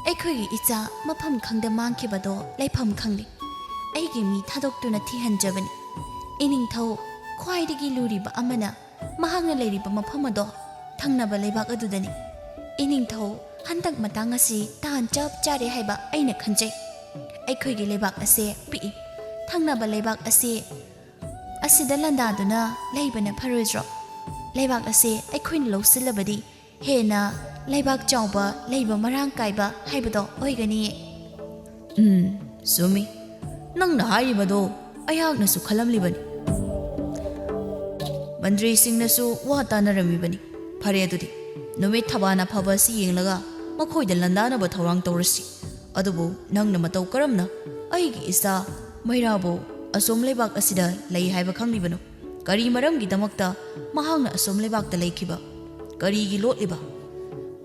"ꯑꯩꯈꯣꯏꯒꯤ ꯏꯆꯥ ꯃꯐꯝ ꯈꯪꯗ ꯃꯥꯡꯈꯤꯕꯗꯣ ꯂꯩꯐꯝ ꯈꯪꯂꯦ꯫ ꯑꯩꯒꯤ ꯃꯤ ꯊꯥꯗꯣꯛꯇꯨꯅ ꯊꯤꯍꯟꯖꯕꯅꯤ꯫ ꯏꯅꯤꯡꯊꯧ, ꯈ꯭ꯋꯥꯏꯗꯒꯤ ꯂꯨꯔꯤꯕ ꯑꯃꯅ ꯃꯍꯥꯛꯅ ꯂꯩꯔꯤꯕ ꯃꯐꯝ ꯑꯗꯣ ꯊꯪꯅꯕ ꯂꯩꯕꯥꯛ ꯑꯗꯨꯗꯅꯤ꯫ ꯏꯅꯤꯡꯊꯧ, ꯍꯟꯗꯛ ꯃꯇꯥꯡ ꯑꯁꯤ ꯇꯥꯟ ꯆꯞ ꯆꯥꯔꯦ ꯍꯥꯏꯕ ꯑꯩꯅ ꯈꯟꯖꯩ꯫ ꯑꯩꯈꯣꯏꯒꯤ ꯂꯩꯕꯥꯛ ꯑꯁꯦ ꯄꯤꯛꯏ꯫ ꯊꯪꯅꯕ ꯂꯩꯕꯥꯛ ꯑꯁꯤ, ꯑꯁꯤꯗ ꯂꯥꯟꯗꯥꯗꯨꯅ ꯂꯩꯕꯅ ꯐꯔꯣꯏꯗ꯭ꯔꯣ? ꯂꯩꯕꯥꯛ ꯑꯁꯦ ꯑꯩꯈꯣꯏꯅ ꯂꯧꯁꯤꯜꯂꯕꯗꯤ ꯍꯦꯟꯅ ꯂꯩꯕꯥꯛ ꯆꯥꯎꯕ, ꯂꯩꯕ ꯃꯔꯥꯡ ꯀꯥꯏꯕ ꯍꯥꯏꯕꯗꯣ ꯑꯣꯏꯒꯅꯤꯌꯦ꯫ ꯎꯝ, ꯆꯨꯝꯃꯤ꯫ ꯅꯪꯅ ꯍꯥꯏꯔꯤꯕꯗꯣ ꯑꯩꯍꯥꯛꯅꯁꯨ ꯈꯜꯂꯝꯂꯤꯕꯅꯤ꯫ ꯃꯟꯇ꯭ꯔꯤꯁꯤꯡꯅꯁꯨ ꯋꯥ ꯇꯥꯅꯔꯝꯃꯤꯕꯅꯤ꯫ ꯐꯔꯦ ꯑꯗꯨꯗꯤ, ꯅꯨꯃꯤꯠ ꯊꯕꯥꯟ ꯑꯐꯕ ꯑꯁꯤ ꯌꯦꯡꯂꯒ ꯃꯈꯣꯏꯗ ꯂꯥꯟꯗꯥꯅꯕ ꯊꯧꯔꯥꯡ ꯇꯧꯔꯁꯤ꯫ ꯑꯗꯨꯕꯨ ꯅꯪꯅ ꯃꯇꯧ ꯀꯔꯝꯅ ꯑꯩꯒꯤ ꯏꯆꯥ ꯃꯩꯔꯥꯕꯨ ꯑꯁꯣꯝ ꯂꯩꯕꯥꯛ ꯑꯁꯤꯗ ꯂꯩ ꯍꯥꯏꯕ ꯈꯪꯂꯤꯕꯅꯣ? ꯀꯔꯤ ꯃꯔꯝꯒꯤꯗꯃꯛꯇ ꯃꯍꯥꯛꯅ ꯑꯁꯣꯝ ꯂꯩꯕꯥꯛꯇ ꯂꯩꯈꯤꯕ? ꯀꯔꯤꯒꯤ ꯂꯣꯠꯂꯤꯕ?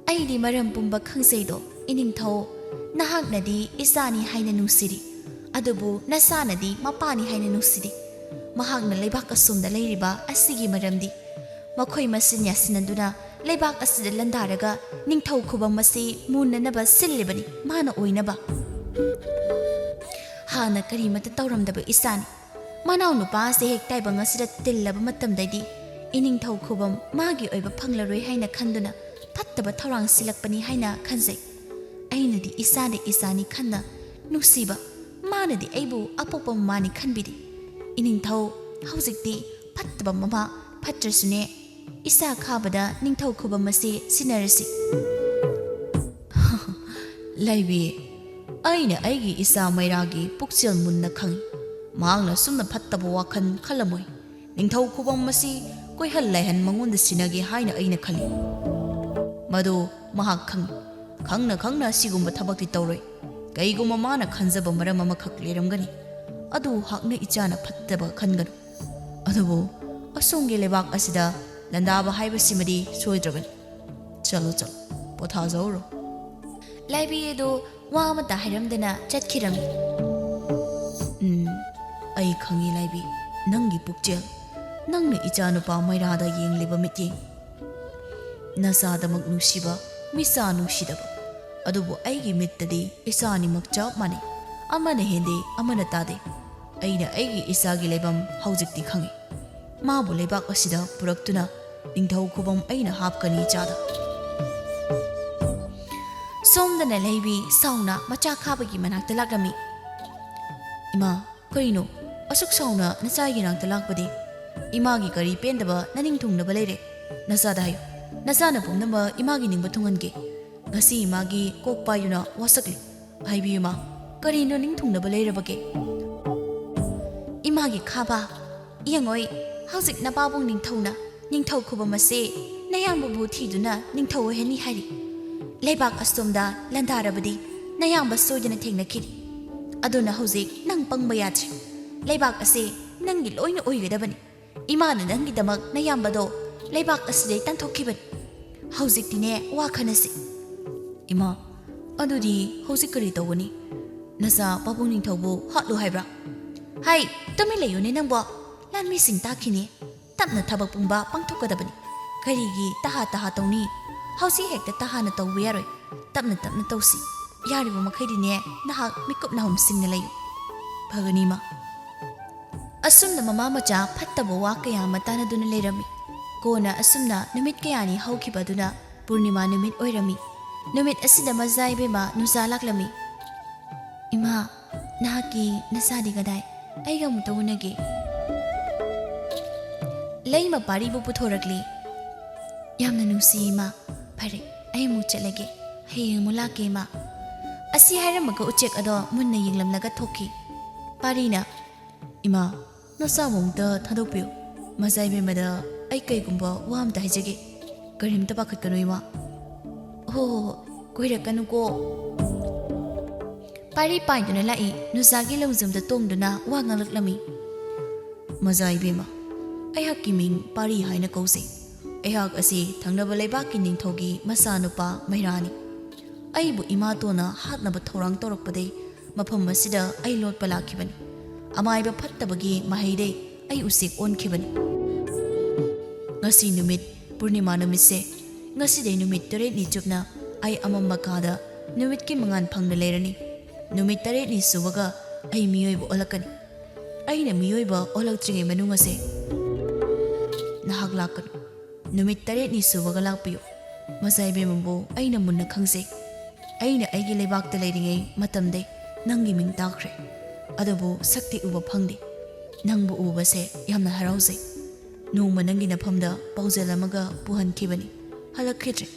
ꯑꯩꯗꯤ ꯃꯔꯝ ꯄꯨꯝꯕ ꯈꯪꯖꯩꯗꯣ, ꯏꯅꯤꯡꯊꯧ꯫ ꯅꯍꯥꯛꯅꯗꯤ ꯏꯆꯥꯅꯤ ꯍꯥꯏꯅ ꯅꯨꯡꯁꯤꯔꯤ, ꯑꯗꯨꯕꯨ ꯅꯆꯥꯅꯗꯤ ꯃꯄꯥꯅꯤ ꯍꯥꯏꯅ ꯅꯨꯡꯁꯤꯔꯤ꯫ ꯃꯍꯥꯛꯅ ꯂꯩꯕꯥꯛ ꯑꯁꯣꯝꯗ ꯂꯩꯔꯤꯕ ꯑꯁꯤꯒꯤ ꯃꯔꯝꯗꯤ ꯃꯈꯣꯏ ꯃꯁꯦꯟ ꯌꯥꯁꯤꯟꯅꯗꯨꯅ ꯂꯩꯕꯥꯛ ꯑꯁꯤꯗ ꯂꯥꯟꯗꯥꯔꯒ ꯅꯤꯡꯊꯧ ꯈꯨꯕꯝ ꯑꯁꯤ ꯃꯨꯟꯅꯅꯕ ꯁꯤꯜꯂꯤꯕꯅꯤ, ꯃꯥꯅ ꯑꯣꯏꯅꯕ꯫ ꯍꯥꯟꯅ ꯀꯔꯤꯃꯠꯇ ꯇꯧꯔꯝꯗꯕ ꯏꯆꯥꯅꯤ꯫ ꯃꯅꯥꯎ ꯅꯨꯄꯥ ꯑꯁꯤ ꯍꯦꯛ ꯇꯥꯏꯕꯪ ꯑꯁꯤꯗ ꯇꯤꯜꯂꯕ ꯃꯇꯝꯗꯗꯤ ꯏꯅꯤꯡꯊꯧ ꯈꯨꯕꯝ ꯃꯥꯒꯤ ꯑꯣꯏꯕ ꯐꯪꯂꯔꯣꯏ ꯍꯥꯏꯅ ꯈꯟꯗꯨꯅ ꯐꯠꯇꯕ ꯊꯧꯔꯥꯡ ꯁꯤꯜꯂꯛꯄꯅꯤ ꯍꯥꯏꯅ ꯈꯟꯖꯩ꯫ ꯑꯩꯅꯗꯤ ꯏꯆꯥꯗ ꯏꯆꯥꯅꯤ ꯈꯟꯅ ꯅꯨꯡꯁꯤꯕ, ꯃꯥꯅꯗꯤ ꯑꯩꯕꯨ ꯑꯄꯣꯛꯄ ꯃꯃꯥꯅꯤ ꯈꯟꯕꯤꯔꯤ꯫ ꯏꯅꯤꯡꯊꯧ, ꯍꯧꯖꯤꯛꯇꯤ ꯐꯠꯇꯕ ꯃꯃꯥ ꯐꯠꯇ꯭ꯔꯁꯨꯅꯦ, ꯏꯆꯥ ꯈꯥꯕꯗ ꯅꯤꯡꯊꯧ ꯈꯨꯕꯝ ꯑꯁꯤ ꯁꯤꯟꯅꯔꯁꯤ꯫ ꯂꯩꯕꯤ, ꯑꯩꯅ ꯑꯩꯒꯤ ꯏꯆꯥ ꯃꯩꯔꯥꯒꯤ ꯄꯨꯛꯆꯦꯜ ꯃꯨꯟꯅ ꯈꯪꯏ꯫ ꯃꯍꯥꯛꯅ ꯁꯨꯝꯅ ꯐꯠꯇꯕ ꯋꯥꯈꯜ ꯈꯜꯂꯝꯃꯣꯏ꯫ ꯅꯤꯡꯊꯧ ꯈꯨꯕꯝ ꯑꯁꯤ ꯀꯣꯏꯍꯜ ꯂꯥꯏꯍꯟ ꯃꯉꯣꯟꯗ ꯁꯤꯟꯅꯒꯦ ꯍꯥꯏꯅ ꯑꯩꯅ ꯈꯜꯂꯤ꯫ ꯃꯗꯨ ꯃꯍꯥꯛ ꯈꯪꯏ꯫ ꯈꯪꯅ ꯈꯪꯅ ꯑꯁꯤꯒꯨꯝꯕ ꯊꯕꯛꯇꯤ ꯇꯧꯔꯣꯏ꯫ ꯀꯩꯒꯨꯝꯕ ꯃꯥꯅ ꯈꯟꯖꯕ ꯃꯔꯝ ꯑꯃꯈꯛ ꯂꯩꯔꯝꯒꯅꯤ꯫ ꯑꯗꯨ ꯍꯥꯛꯅ ꯏꯆꯥꯅ ꯐꯠꯇꯕ ꯈꯟꯒꯅꯨ꯫ ꯑꯗꯨꯕꯨ ꯑꯁꯣꯝꯒꯤ ꯂꯩꯕꯥꯛ ꯑꯁꯤꯗ ꯂꯥꯟꯗꯥꯕ ꯍꯥꯏꯕꯁꯤꯃꯗꯤ ꯁꯣꯏꯗ꯭ꯔꯕꯅꯤ꯫ ꯆꯠꯂꯣ, ꯆꯠꯂꯣ, ꯄꯣꯊꯥꯖꯍꯧꯔꯣ꯫ ꯂꯥꯏꯕꯤ ꯑꯗꯨ ꯋꯥ ꯑꯃꯠꯇ ꯍꯥꯏꯔꯝꯗꯅ ꯆꯠꯈꯤꯔꯝꯃꯤ꯫ ꯎꯝ, ꯑꯩ ꯈꯪꯏ ꯂꯥꯏꯕꯤ, ꯅꯪꯒꯤ ꯄꯨꯛꯆꯦꯜ, ꯅꯪꯅ ꯏꯆꯥꯅꯨꯄꯥ ꯃꯩꯔꯥꯗ ꯌꯦꯡꯂꯤꯕ ꯃꯤꯠꯌꯦꯡ꯫ ꯅꯆꯥꯗꯃꯛ ꯅꯨꯡꯁꯤꯕ, ꯃꯤꯆꯥ ꯅꯨꯡꯁꯤꯗꯕ, ꯑꯗꯨꯕꯨ ꯑꯩꯒꯤ ꯃꯤꯠꯇꯗꯤ ꯏꯆꯥ ꯑꯅꯤꯃꯛ ꯆꯞ ꯃꯥꯟꯅꯩ꯫ ꯑꯃꯅ ꯍꯦꯟꯗꯦ, ꯑꯃꯅ ꯇꯥꯗꯦ꯫ ꯑꯩꯅ ꯑꯩꯒꯤ ꯏꯆꯥꯒꯤ ꯂꯩꯐꯝ ꯍꯧꯖꯤꯛꯇꯤ ꯈꯪꯏ꯫ ꯃꯥꯕꯨ ꯂꯩꯕꯥꯛ ꯑꯁꯤꯗ ꯄꯨꯔꯛꯇꯨꯅ ꯅꯤꯡꯊꯧ ꯈꯨꯕꯝ ꯑꯩꯅ ꯍꯥꯞꯀꯅꯤ ꯏꯆꯥꯗ꯫ ꯁꯣꯝꯗꯅ ꯂꯩꯕꯤ ꯁꯥꯎꯅ ꯃꯆꯥ ꯈꯥꯕꯒꯤ ꯃꯅꯥꯛꯇ ꯂꯥꯛꯂꯝꯃꯤ꯫ "ꯏꯃꯥ, ꯀꯔꯤꯅꯣ ꯑꯁꯨꯛ ꯁꯥꯎꯅ ꯅꯆꯥꯒꯤ ꯅꯥꯛꯇ ꯂꯥꯛꯄꯗꯤ? ꯏꯃꯥꯒꯤ ꯀꯔꯤ ꯄꯦꯟꯗꯕ ꯅꯅꯤꯡ ꯊꯨꯡꯅꯕ ꯂꯩꯔꯦ? ꯅꯆꯥꯗ ꯍꯥꯏꯌꯨ, ꯅꯆꯥꯅ ꯄꯨꯝꯅꯃꯛ ꯏꯃꯥꯒꯤ ꯅꯤꯡꯕ ꯊꯨꯡꯍꯟꯒꯦ꯫ ꯉꯁꯤ ꯏꯃꯥꯒꯤ ꯀꯣꯛ ꯄꯥꯏꯗꯨꯅ ꯋꯥꯁꯛꯂꯤ꯫ ꯍꯥꯏꯕꯤꯌꯨ ꯏꯃꯥ, ꯀꯔꯤꯅꯣ ꯅꯤꯡ ꯊꯨꯡꯅꯕ ꯂꯩꯔꯕꯒꯦ?" "ꯏꯃꯥꯒꯤ ꯈꯥꯕ, ꯌꯦꯡꯉꯣꯏ, ꯍꯧꯖꯤꯛ ꯅꯄꯥꯕꯨꯡ ꯅꯤꯡꯊꯧꯅ ꯅꯤꯡꯊꯧ ꯈꯨꯕꯝ ꯑꯁꯦ ꯅꯌꯥꯝꯕꯕꯨ ꯊꯤꯗꯨꯅ ꯅꯤꯡꯊꯧ ꯑꯣꯏꯍꯟꯅꯤ ꯍꯥꯏꯔꯤ꯫ ꯂꯩꯕꯥꯛ ꯑꯁꯣꯝꯗ ꯂꯥꯟꯗꯥꯔꯕꯗꯤ ꯅꯌꯥꯝꯕ ꯁꯣꯏꯗꯅ ꯊꯦꯡꯅꯈꯤꯅꯤ꯫ ꯑꯗꯨꯅ ꯍꯧꯖꯤꯛ ꯅꯪ ꯄꯪꯕ ꯌꯥꯗ꯭ꯔꯦ꯫ ꯂꯩꯕꯥꯛ ꯑꯁꯦ ꯅꯪꯒꯤ ꯂꯣꯏꯅ ꯑꯣꯏꯒꯗꯕꯅꯤ꯫ ꯏꯃꯥꯅ ꯅꯪꯒꯤꯗꯃꯛ ꯅꯌꯥꯝꯕꯗꯣ ꯂꯩꯕꯥꯛ ꯑꯁꯤꯗꯩ ꯇꯥꯟꯊꯣꯛꯈꯤꯕꯅꯤ꯫ ꯍꯧꯖꯤꯛꯇꯤꯅꯦ, ꯋꯥ ꯈꯟꯅꯁꯤ꯫" "ꯏꯃꯥ, ꯑꯗꯨꯗꯤ ꯍꯧꯖꯤꯛ ꯀꯔꯤ ꯇꯧꯒꯅꯤ? ꯅꯆꯥ ꯄꯥꯕꯨꯡ ꯅꯤꯡꯊꯧꯕꯨ ꯍꯥꯠꯂꯨ ꯍꯥꯏꯕ꯭ꯔꯥ?" "ꯍꯥꯏ, ꯇꯨꯃꯤꯟ ꯂꯩꯌꯨꯅꯦ ꯅꯪꯕꯣ꯫ ꯂꯥꯟꯃꯤꯁꯤꯡ ꯇꯥꯈꯤꯅꯤ꯫ ꯇꯞꯅ ꯊꯕꯛ ꯄꯨꯝꯕ ꯄꯥꯡꯊꯣꯛꯀꯗꯕꯅꯤ꯫ ꯀꯔꯤꯒꯤ ꯇꯍꯥ ꯇꯍꯥ ꯇꯧꯅꯤ? ꯍꯧꯖꯤꯛ ꯍꯦꯛꯇ ꯇꯍꯥꯅ ꯇꯧꯕ ꯌꯥꯔꯣꯏ꯫ ꯇꯞꯅ ꯇꯞꯅ ꯇꯧꯁꯤ꯫ ꯌꯥꯔꯤꯕ ꯃꯈꯩꯗꯤꯅꯦ, ꯅꯍꯥꯛ ꯃꯤꯀꯨꯞ ꯅꯥꯍꯨꯝ ꯁꯤꯡꯅ ꯂꯩꯌꯨ꯫" "ꯐꯒꯅꯤ, ꯏꯃꯥ꯫" ꯑꯁꯨꯝꯅ ꯃꯃꯥ ꯃꯆꯥ ꯐꯠꯇꯕ ꯋꯥ ꯀꯌꯥ ꯑꯃ ꯇꯥꯟꯅꯗꯨꯅ ꯂꯩꯔꯝꯃꯤ꯫ ꯀꯣꯟꯅ ꯑꯁꯨꯝꯅ ꯅꯨꯃꯤꯠ ꯀꯌꯥꯅꯤ ꯍꯧꯈꯤꯕ ꯑꯗꯨꯅ ꯄꯨꯔꯅꯤꯃꯥ ꯅꯨꯃꯤꯠ ꯑꯣꯏꯔꯝꯃꯤ꯫ ꯅꯨꯃꯤꯠ ꯑꯁꯤꯗ ꯃꯖꯥ ꯏꯕꯦꯝꯃ ꯅꯨꯡꯁꯥ ꯂꯥꯛꯂꯝꯃꯤ꯫ "ꯏꯃꯥ, ꯅꯍꯥꯛꯀꯤ ꯅꯆꯥꯗꯤ ꯀꯗꯥꯏ? ꯑꯩꯒ ꯑꯃꯨꯛꯇ ꯎꯅꯒꯦ꯫" ꯂꯩꯃ ꯄꯥꯔꯤꯕꯨ ꯄꯨꯊꯣꯔꯛꯂꯤ꯫ "ꯌꯥꯝꯅ ꯅꯨꯡꯁꯤ ꯏꯃꯥ꯫ ꯐꯔꯦ, ꯑꯩ ꯑꯃꯨꯛ ꯆꯠꯂꯒꯦ꯫ ꯍꯌꯦꯡ ꯑꯃꯨꯛ ꯂꯥꯛꯀꯦ ꯏꯃꯥ꯫" ꯑꯁꯤ ꯍꯥꯏꯔꯝꯃꯒ ꯎꯆꯦꯛ ꯑꯗꯣ ꯃꯨꯟꯅ ꯌꯦꯡꯂꯝꯂꯒ ꯊꯣꯛꯈꯤ꯫ ꯄꯥꯔꯤꯅ, "ꯏꯃꯥ, ꯅꯆꯥꯕꯨ ꯑꯃꯨꯛꯇ ꯊꯥꯗꯣꯛꯄꯤꯌꯨ꯫ ꯃꯖꯥ ꯏꯕꯦꯝꯃꯗ ꯑꯩ ꯀꯩꯒꯨꯝꯕ ꯋꯥ ꯑꯝꯇ ꯍꯥꯏꯖꯒꯦ꯫ ꯀꯔꯤꯝꯇ ꯄꯥꯈꯠꯀꯅꯨ ꯏꯃꯥ꯫" "ꯍꯣ ꯍꯣ ꯍꯣ, ꯀꯣꯏꯔꯛꯀꯅꯨꯀꯣ꯫" ꯄꯥꯔꯤ ꯄꯥꯏꯗꯨꯅ ꯂꯥꯛꯏ꯫ ꯅꯨꯡꯁꯥꯒꯤ ꯂꯧꯖꯝꯗ ꯇꯣꯡꯗꯨꯅ ꯋꯥ ꯉꯥꯡꯂꯛꯂꯝꯃꯤ꯫ "ꯃꯖꯥ ꯏꯕꯦꯝꯃ, ꯑꯩꯍꯥꯛꯀꯤ ꯃꯤꯡ ꯄꯥꯔꯤ ꯍꯥꯏꯅ ꯀꯧꯖꯩ꯫ ꯑꯩꯍꯥꯛ ꯑꯁꯤ ꯊꯪꯅꯕ ꯂꯩꯕꯥꯛꯀꯤ ꯅꯤꯡꯊꯧꯒꯤ ꯃꯆꯥꯅꯨꯄꯥ ꯃꯩꯔꯥꯅꯤ꯫ ꯑꯩꯕꯨ ꯏꯃꯥꯇꯣꯟꯅ ꯍꯥꯠꯅꯕ ꯊꯧꯔꯥꯡ ꯇꯧꯔꯛꯄꯗꯩ ꯃꯐꯝ ꯑꯁꯤꯗ ꯑꯩ ꯂꯣꯠꯄ ꯂꯥꯛꯈꯤꯕꯅꯤ꯫ ꯑꯃꯥꯏꯕ ꯐꯠꯇꯕꯒꯤ ꯃꯍꯩꯗꯩ ꯑꯩ ꯎꯆꯦꯛ ꯑꯣꯟꯈꯤꯕꯅꯤ꯫ ꯉꯁꯤ ꯅꯨꯃꯤꯠ ꯄꯨꯔꯅꯤꯃꯥ ꯅꯨꯃꯤꯠꯁꯦ, ꯉꯁꯤꯗꯩ ꯅꯨꯃꯤꯠ ꯇꯔꯦꯠꯅꯤ ꯆꯨꯞꯅ ꯑꯩ ꯑꯃꯝꯕ ꯀꯥꯗ ꯅꯨꯃꯤꯠꯀꯤ ꯃꯉꯥꯜ ꯐꯪꯅ ꯂꯩꯔꯅꯤ꯫ ꯅꯨꯃꯤꯠ ꯇꯔꯦꯠꯅꯤ ꯁꯨꯕꯒ ꯑꯩ ꯃꯤꯑꯣꯏꯕ ꯑꯣꯜꯂꯛꯀꯅꯤ꯫ ꯑꯩꯅ ꯃꯤꯑꯣꯏꯕ ꯑꯣꯜꯂꯛꯇ꯭ꯔꯤꯉꯩ ꯃꯅꯨꯡ ꯑꯁꯦ ꯅꯍꯥꯛ ꯂꯥꯛꯀꯅꯨ꯫ ꯅꯨꯃꯤꯠ ꯇꯔꯦꯠꯅꯤ ꯁꯨꯕꯒ ꯂꯥꯛꯄꯤꯌꯨ꯫ ꯃꯖꯥ ꯏꯕꯦꯝꯃꯕꯨ ꯑꯩꯅ ꯃꯨꯟꯅ ꯈꯪꯖꯩ꯫ ꯑꯩꯅ ꯑꯩꯒꯤ ꯂꯩꯕꯥꯛꯇ ꯂꯩꯔꯤꯉꯩ ꯃꯇꯝꯗꯩ ꯅꯪꯒꯤ ꯃꯤꯡ ꯇꯥꯈ꯭ꯔꯦ, ꯑꯗꯨꯕꯨ ꯁꯛꯇꯤ ꯎꯕ ꯐꯪꯗꯦ꯫ ꯅꯪꯕꯨ ꯎꯕꯁꯦ ꯌꯥꯝꯅ ꯍꯔꯥꯎꯖꯩ꯫ ꯅꯣꯡꯃ ꯅꯪꯒꯤ ꯅꯐꯝꯗ ꯄꯥꯎꯖꯦꯜ ꯑꯃꯒ ꯄꯨꯍꯟꯈꯤꯕꯅꯤ, ꯍꯜꯂꯛꯈꯤꯗ꯭ꯔꯦ꯫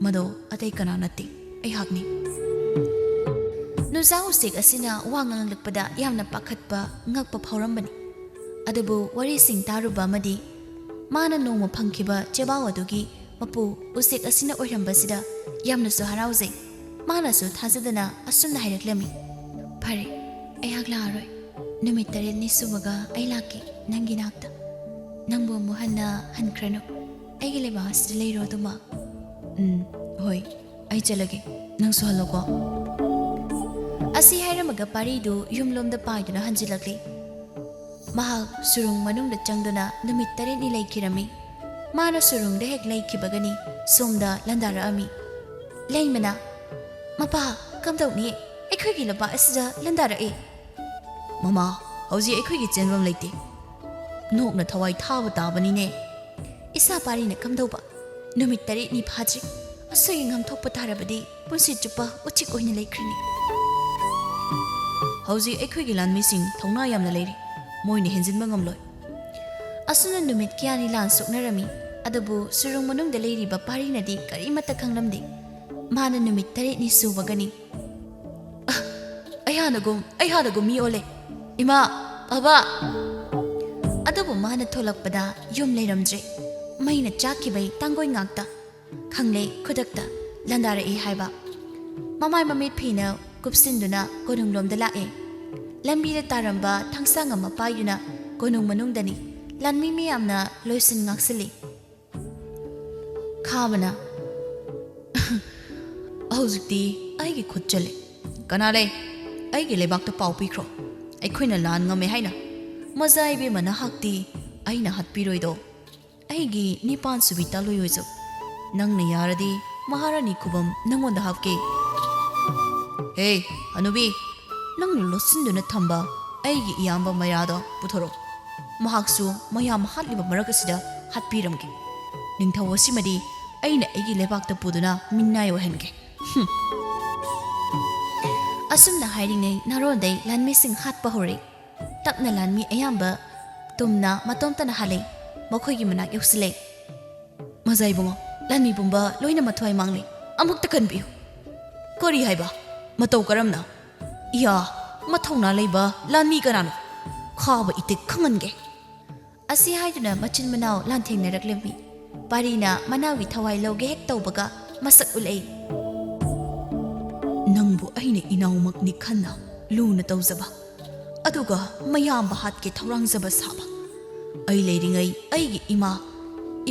ꯃꯗꯣ ꯑꯇꯩ ꯀꯅꯥ ꯅꯠꯇꯦ, ꯑꯩꯍꯥꯛꯅꯤ꯫ ꯅꯨꯡꯖꯥꯎ ꯎꯆꯦꯛ ꯑꯁꯤꯅ ꯋꯥ ꯉꯥꯡꯂꯛꯄꯗ ꯌꯥꯝꯅ ꯄꯥꯈꯠꯄ, ꯉꯛꯄ ꯐꯥꯎꯔꯝꯕꯅꯤ꯫ ꯑꯗꯨꯕꯨ ꯋꯥꯔꯤꯁꯤꯡ ꯇꯥꯔꯨꯕ ꯑꯃꯗꯤ ꯃꯥꯅ ꯅꯣꯡꯃ ꯐꯪꯈꯤꯕ ꯆꯦꯕꯥꯎ ꯑꯗꯨꯒꯤ ꯃꯄꯨ ꯎꯆꯦꯛ ꯑꯁꯤꯅ ꯑꯣꯏꯔꯝꯕꯁꯤꯗ ꯌꯥꯝꯅꯁꯨ ꯍꯔꯥꯎꯖꯩ꯫ ꯃꯥꯅꯁꯨ ꯊꯥꯖꯗꯅ ꯑꯁꯨꯝꯅ ꯍꯥꯏꯔꯛꯂꯝꯃꯤ, "ꯐꯔꯦ, ꯑꯩꯍꯥꯛ ꯂꯥꯛꯑꯔꯣꯏ꯫ ꯅꯨꯃꯤꯠ ꯇꯔꯦꯠꯅꯤ ꯁꯨꯕꯒ ꯑꯩ ꯂꯥꯛꯀꯦ ꯅꯪꯒꯤ ꯅꯥꯛꯇ꯫ ꯅꯪꯕꯨ ꯑꯃꯨꯛ ꯍꯟꯅ ꯍꯟꯈ꯭ꯔꯅꯨ꯫ ꯑꯩꯒꯤ ꯂꯩꯕꯥꯛ ꯑꯁꯤꯗ ꯂꯩꯔꯣ ꯑꯗꯨꯃꯛ꯫" "ꯎꯝ, ꯍꯣꯏ, ꯑꯩ ꯆꯠꯂꯒꯦ꯫ ꯅꯪꯁꯨ ꯍꯜꯂꯣꯀꯣ꯫" ꯑꯁꯤ ꯍꯥꯏꯔꯝꯃꯒ ꯄꯥꯔꯤꯗꯨ ꯌꯨꯝꯂꯣꯝꯗ ꯄꯥꯏꯗꯨꯅ ꯍꯟꯖꯤꯜꯂꯛꯂꯤ꯫ ꯃꯍꯥꯛ ꯁꯨꯔꯨꯡ ꯃꯅꯨꯡꯗ ꯆꯪꯗꯨꯅ ꯅꯨꯃꯤꯠ ꯇꯔꯦꯠꯅꯤ ꯂꯩꯈꯤꯔꯝꯃꯤ꯫ ꯃꯥꯅ ꯁꯨꯔꯨꯡꯗ ꯍꯦꯛ ꯂꯩꯈꯤꯕꯒꯅꯤ ꯁꯣꯝꯗ ꯂꯥꯟꯗꯥꯔꯛꯑꯝꯃꯤ꯫ ꯂꯩꯃꯅ, "ꯃꯄꯥ, ꯀꯝꯗꯧꯅꯤ? ꯑꯩꯈꯣꯏꯒꯤ ꯂꯩꯕꯥꯛ ꯑꯁꯤꯗ ꯂꯥꯟꯗꯥꯔꯛꯑꯦ꯫" "ꯃꯃꯥ, ꯍꯧꯖꯤꯛ ꯑꯩꯈꯣꯏꯒꯤ ꯆꯦꯟꯐꯝ ꯂꯩꯇꯦ꯫" ꯅꯣꯛꯅ ꯊꯋꯥꯏ ꯊꯥꯕ ꯇꯥꯕꯅꯤꯅꯦ꯫ "ꯏꯆꯥ ꯄꯥꯔꯤꯅ ꯀꯝꯗꯧꯕ? ꯅꯨꯃꯤꯠ ꯇꯔꯦꯠꯅꯤ ꯐꯥꯗ꯭ꯔꯤ꯫ ꯑꯁꯣꯏ ꯑꯉꯥꯝ ꯊꯣꯛꯄ ꯇꯥꯔꯕꯗꯤ ꯄꯨꯟꯁꯤ ꯆꯨꯞꯄ ꯎꯆꯦꯛ ꯑꯣꯏꯅ ꯂꯩꯈ꯭ꯔꯅꯤ꯫" "ꯍꯧꯖꯤꯛ ꯑꯩꯈꯣꯏꯒꯤ ꯂꯥꯟꯃꯤꯁꯤꯡ ꯊꯧꯅꯥ ꯌꯥꯝꯅ ꯂꯩꯔꯤ꯫ ꯃꯣꯏꯅ ꯍꯦꯟꯖꯤꯟꯕ ꯉꯝꯂꯣꯏ꯫" ꯑꯁꯨꯝꯅ ꯅꯨꯃꯤꯠ ꯀꯌꯥꯅꯤ ꯂꯥꯟ ꯁꯣꯛꯅꯔꯝꯃꯤ꯫ ꯑꯗꯨꯕꯨ ꯁꯨꯔꯨꯡ ꯃꯅꯨꯡꯗ ꯂꯩꯔꯤꯕ ꯄꯥꯔꯤꯅꯗꯤ ꯀꯔꯤꯃꯠꯇ ꯈꯪꯂꯝꯗꯦ꯫ ꯃꯥꯅ ꯅꯨꯃꯤꯠ ꯇꯔꯦꯠꯅꯤ ꯁꯨꯕꯒꯅꯤ꯫ "ꯑ, ꯑꯩ ꯍꯥꯟꯅꯒꯨꯝ, ꯑꯩ ꯍꯥꯟꯅꯒꯨꯝ ꯃꯤ ꯑꯣꯜꯂꯦ꯫ ꯏꯃꯥ, ꯕꯕꯥ!" ꯑꯗꯨꯕꯨ ꯃꯥꯅ ꯊꯣꯛꯂꯛꯄꯗ ꯌꯨꯝ ꯂꯩꯔꯝꯗ꯭ꯔꯦ꯫ ꯃꯩꯅ ꯆꯥꯛꯈꯤꯕꯩ ꯇꯥꯡꯒꯣꯏ ꯉꯥꯛꯇ꯫ ꯈꯪꯂꯦ ꯈꯨꯗꯛꯇ ꯂꯥꯟꯗꯥꯔꯛꯏ ꯍꯥꯏꯕ꯫ ꯃꯃꯥꯏ ꯃꯃꯤꯠ ꯐꯤꯅ ꯀꯨꯞꯁꯤꯟꯗꯨꯅ ꯀꯣꯅꯨꯡꯂꯣꯝꯗ ꯂꯥꯛꯑꯦ꯫ ꯂꯝꯕꯤꯗ ꯇꯥꯔꯝꯕ ꯊꯥꯡꯁꯥꯡ ꯑꯃ ꯄꯥꯏꯗꯨꯅ ꯀꯣꯅꯨꯡ ꯃꯅꯨꯡꯗꯅꯤ꯫ ꯂꯥꯟꯃꯤ ꯃꯌꯥꯝꯅ ꯂꯣꯏꯁꯤꯟ ꯉꯥꯛꯁꯤꯜꯂꯤ꯫ ꯈꯥꯕꯅ, "ꯍꯧꯖꯤꯛꯇꯤ ꯑꯩꯒꯤ ꯈꯨꯠ ꯆꯠꯂꯦ꯫ ꯀꯅꯥ ꯂꯩ? ꯑꯩꯒꯤ ꯂꯩꯕꯥꯛꯇ ꯄꯥꯎ ꯄꯤꯈ꯭ꯔꯣ꯫ ꯑꯩꯈꯣꯏꯅ ꯂꯥꯟ ꯉꯝꯃꯦ ꯍꯥꯏꯅ꯫ ꯃꯖꯥ ꯏꯕꯦꯝꯃ, ꯅꯍꯥꯛꯇꯤ ꯑꯩꯅ ꯍꯥꯠꯄꯤꯔꯣꯏꯗꯣ꯫ ꯑꯩꯒꯤ ꯅꯤꯄꯥꯟ ꯁꯨꯕꯤ ꯇꯥꯂꯣꯏ ꯑꯣꯏꯖꯧ꯫ ꯅꯪꯅ ꯌꯥꯔꯗꯤ ꯃꯍꯥꯔꯥꯅꯤ ꯈꯨꯕꯝ ꯅꯪꯉꯣꯟꯗ ꯍꯥꯞꯀꯦ꯫" "ꯍꯦ, ꯍꯅꯨꯕꯤ, ꯅꯪꯅ ꯂꯣꯠꯁꯤꯟꯗꯨꯅ ꯊꯝꯕ ꯑꯩꯒꯤ ꯏꯌꯥꯝꯕ ꯃꯩꯔꯥꯗꯣ ꯄꯨꯊꯣꯔꯛꯎ꯫ ꯃꯍꯥꯛꯁꯨ ꯃꯌꯥꯝ ꯍꯥꯠꯂꯤꯕ ꯃꯔꯛ ꯑꯁꯤꯗ ꯍꯥꯠꯄꯤꯔꯝꯒꯦ꯫" ꯅꯤꯡꯊꯧ ꯑꯁꯤꯃꯗꯤ ꯑꯩꯅ ꯑꯩꯒꯤ ꯂꯩꯕꯥꯛꯇ ꯄꯨꯗꯨꯅ ꯃꯤꯅꯥꯏ ꯑꯣꯏꯍꯟꯒꯦ꯫ ꯍꯨꯝ꯫ ꯑꯁꯨꯝꯅ ꯍꯥꯏꯔꯤꯉꯩ ꯅꯥꯔꯣꯟꯗꯩ ꯂꯥꯟꯃꯤꯁꯤꯡ ꯍꯥꯠꯄ ꯍꯧꯔꯛꯏ꯫ ꯇꯞꯅ ꯂꯥꯟꯃꯤ ꯑꯌꯥꯝꯕ ꯇꯨꯝꯅ ꯃꯇꯣꯝꯇꯅ ꯍꯥꯜꯂꯛꯏ꯫ ꯃꯈꯣꯏꯒꯤ ꯃꯅꯥꯛ ꯌꯧꯁꯤꯜꯂꯛꯏ꯫ ꯃꯖꯥ ꯏꯕꯨꯡꯉꯣ, ꯂꯥꯟꯃꯤ ꯄꯨꯝꯕ ꯂꯣꯏꯅ ꯃꯊ꯭ꯋꯥꯏ ꯃꯥꯡꯂꯦ꯫ ꯑꯃꯨꯛꯇ ꯀꯟꯕꯤꯌꯨ꯫ ꯀꯔꯤ ꯍꯥꯏꯕ? ꯃꯇꯧ ꯀꯔꯝꯅ? ꯏꯌꯥ, ꯃꯊꯧꯅꯥ ꯂꯩꯕ ꯂꯥꯟꯃꯤ ꯀꯅꯥꯅꯣ? ꯈꯥꯕ ꯏꯇꯤꯛ ꯈꯪꯍꯟꯒꯦ꯫ ꯑꯁꯤ ꯍꯥꯏꯗꯨꯅ ꯃꯆꯤꯟ ꯃꯅꯥꯎ ꯂꯥꯟꯊꯦꯡꯅꯔꯛꯂꯝꯃꯤ꯫ ꯄꯥꯔꯤꯅ ꯃꯅꯥꯎꯒꯤ ꯊꯋꯥꯏ ꯂꯧꯒꯦ ꯍꯦꯛ ꯇꯧꯕꯒ ꯃꯁꯛ ꯎꯠꯂꯛꯏ꯫ ꯅꯪꯕꯨ ꯑꯩꯅ ꯏꯅꯥꯎꯃꯛꯅꯤ ꯈꯟꯅ ꯂꯨꯅ ꯇꯧꯖꯕ, ꯑꯗꯨꯒ ꯃꯌꯥꯝꯕ ꯍꯥꯠꯀꯦ ꯊꯧꯔꯥꯡꯖꯕ ꯁꯥꯕ꯫ ꯑꯩ ꯂꯩꯔꯤꯉꯩ ꯑꯩꯒꯤ ꯏꯃꯥ,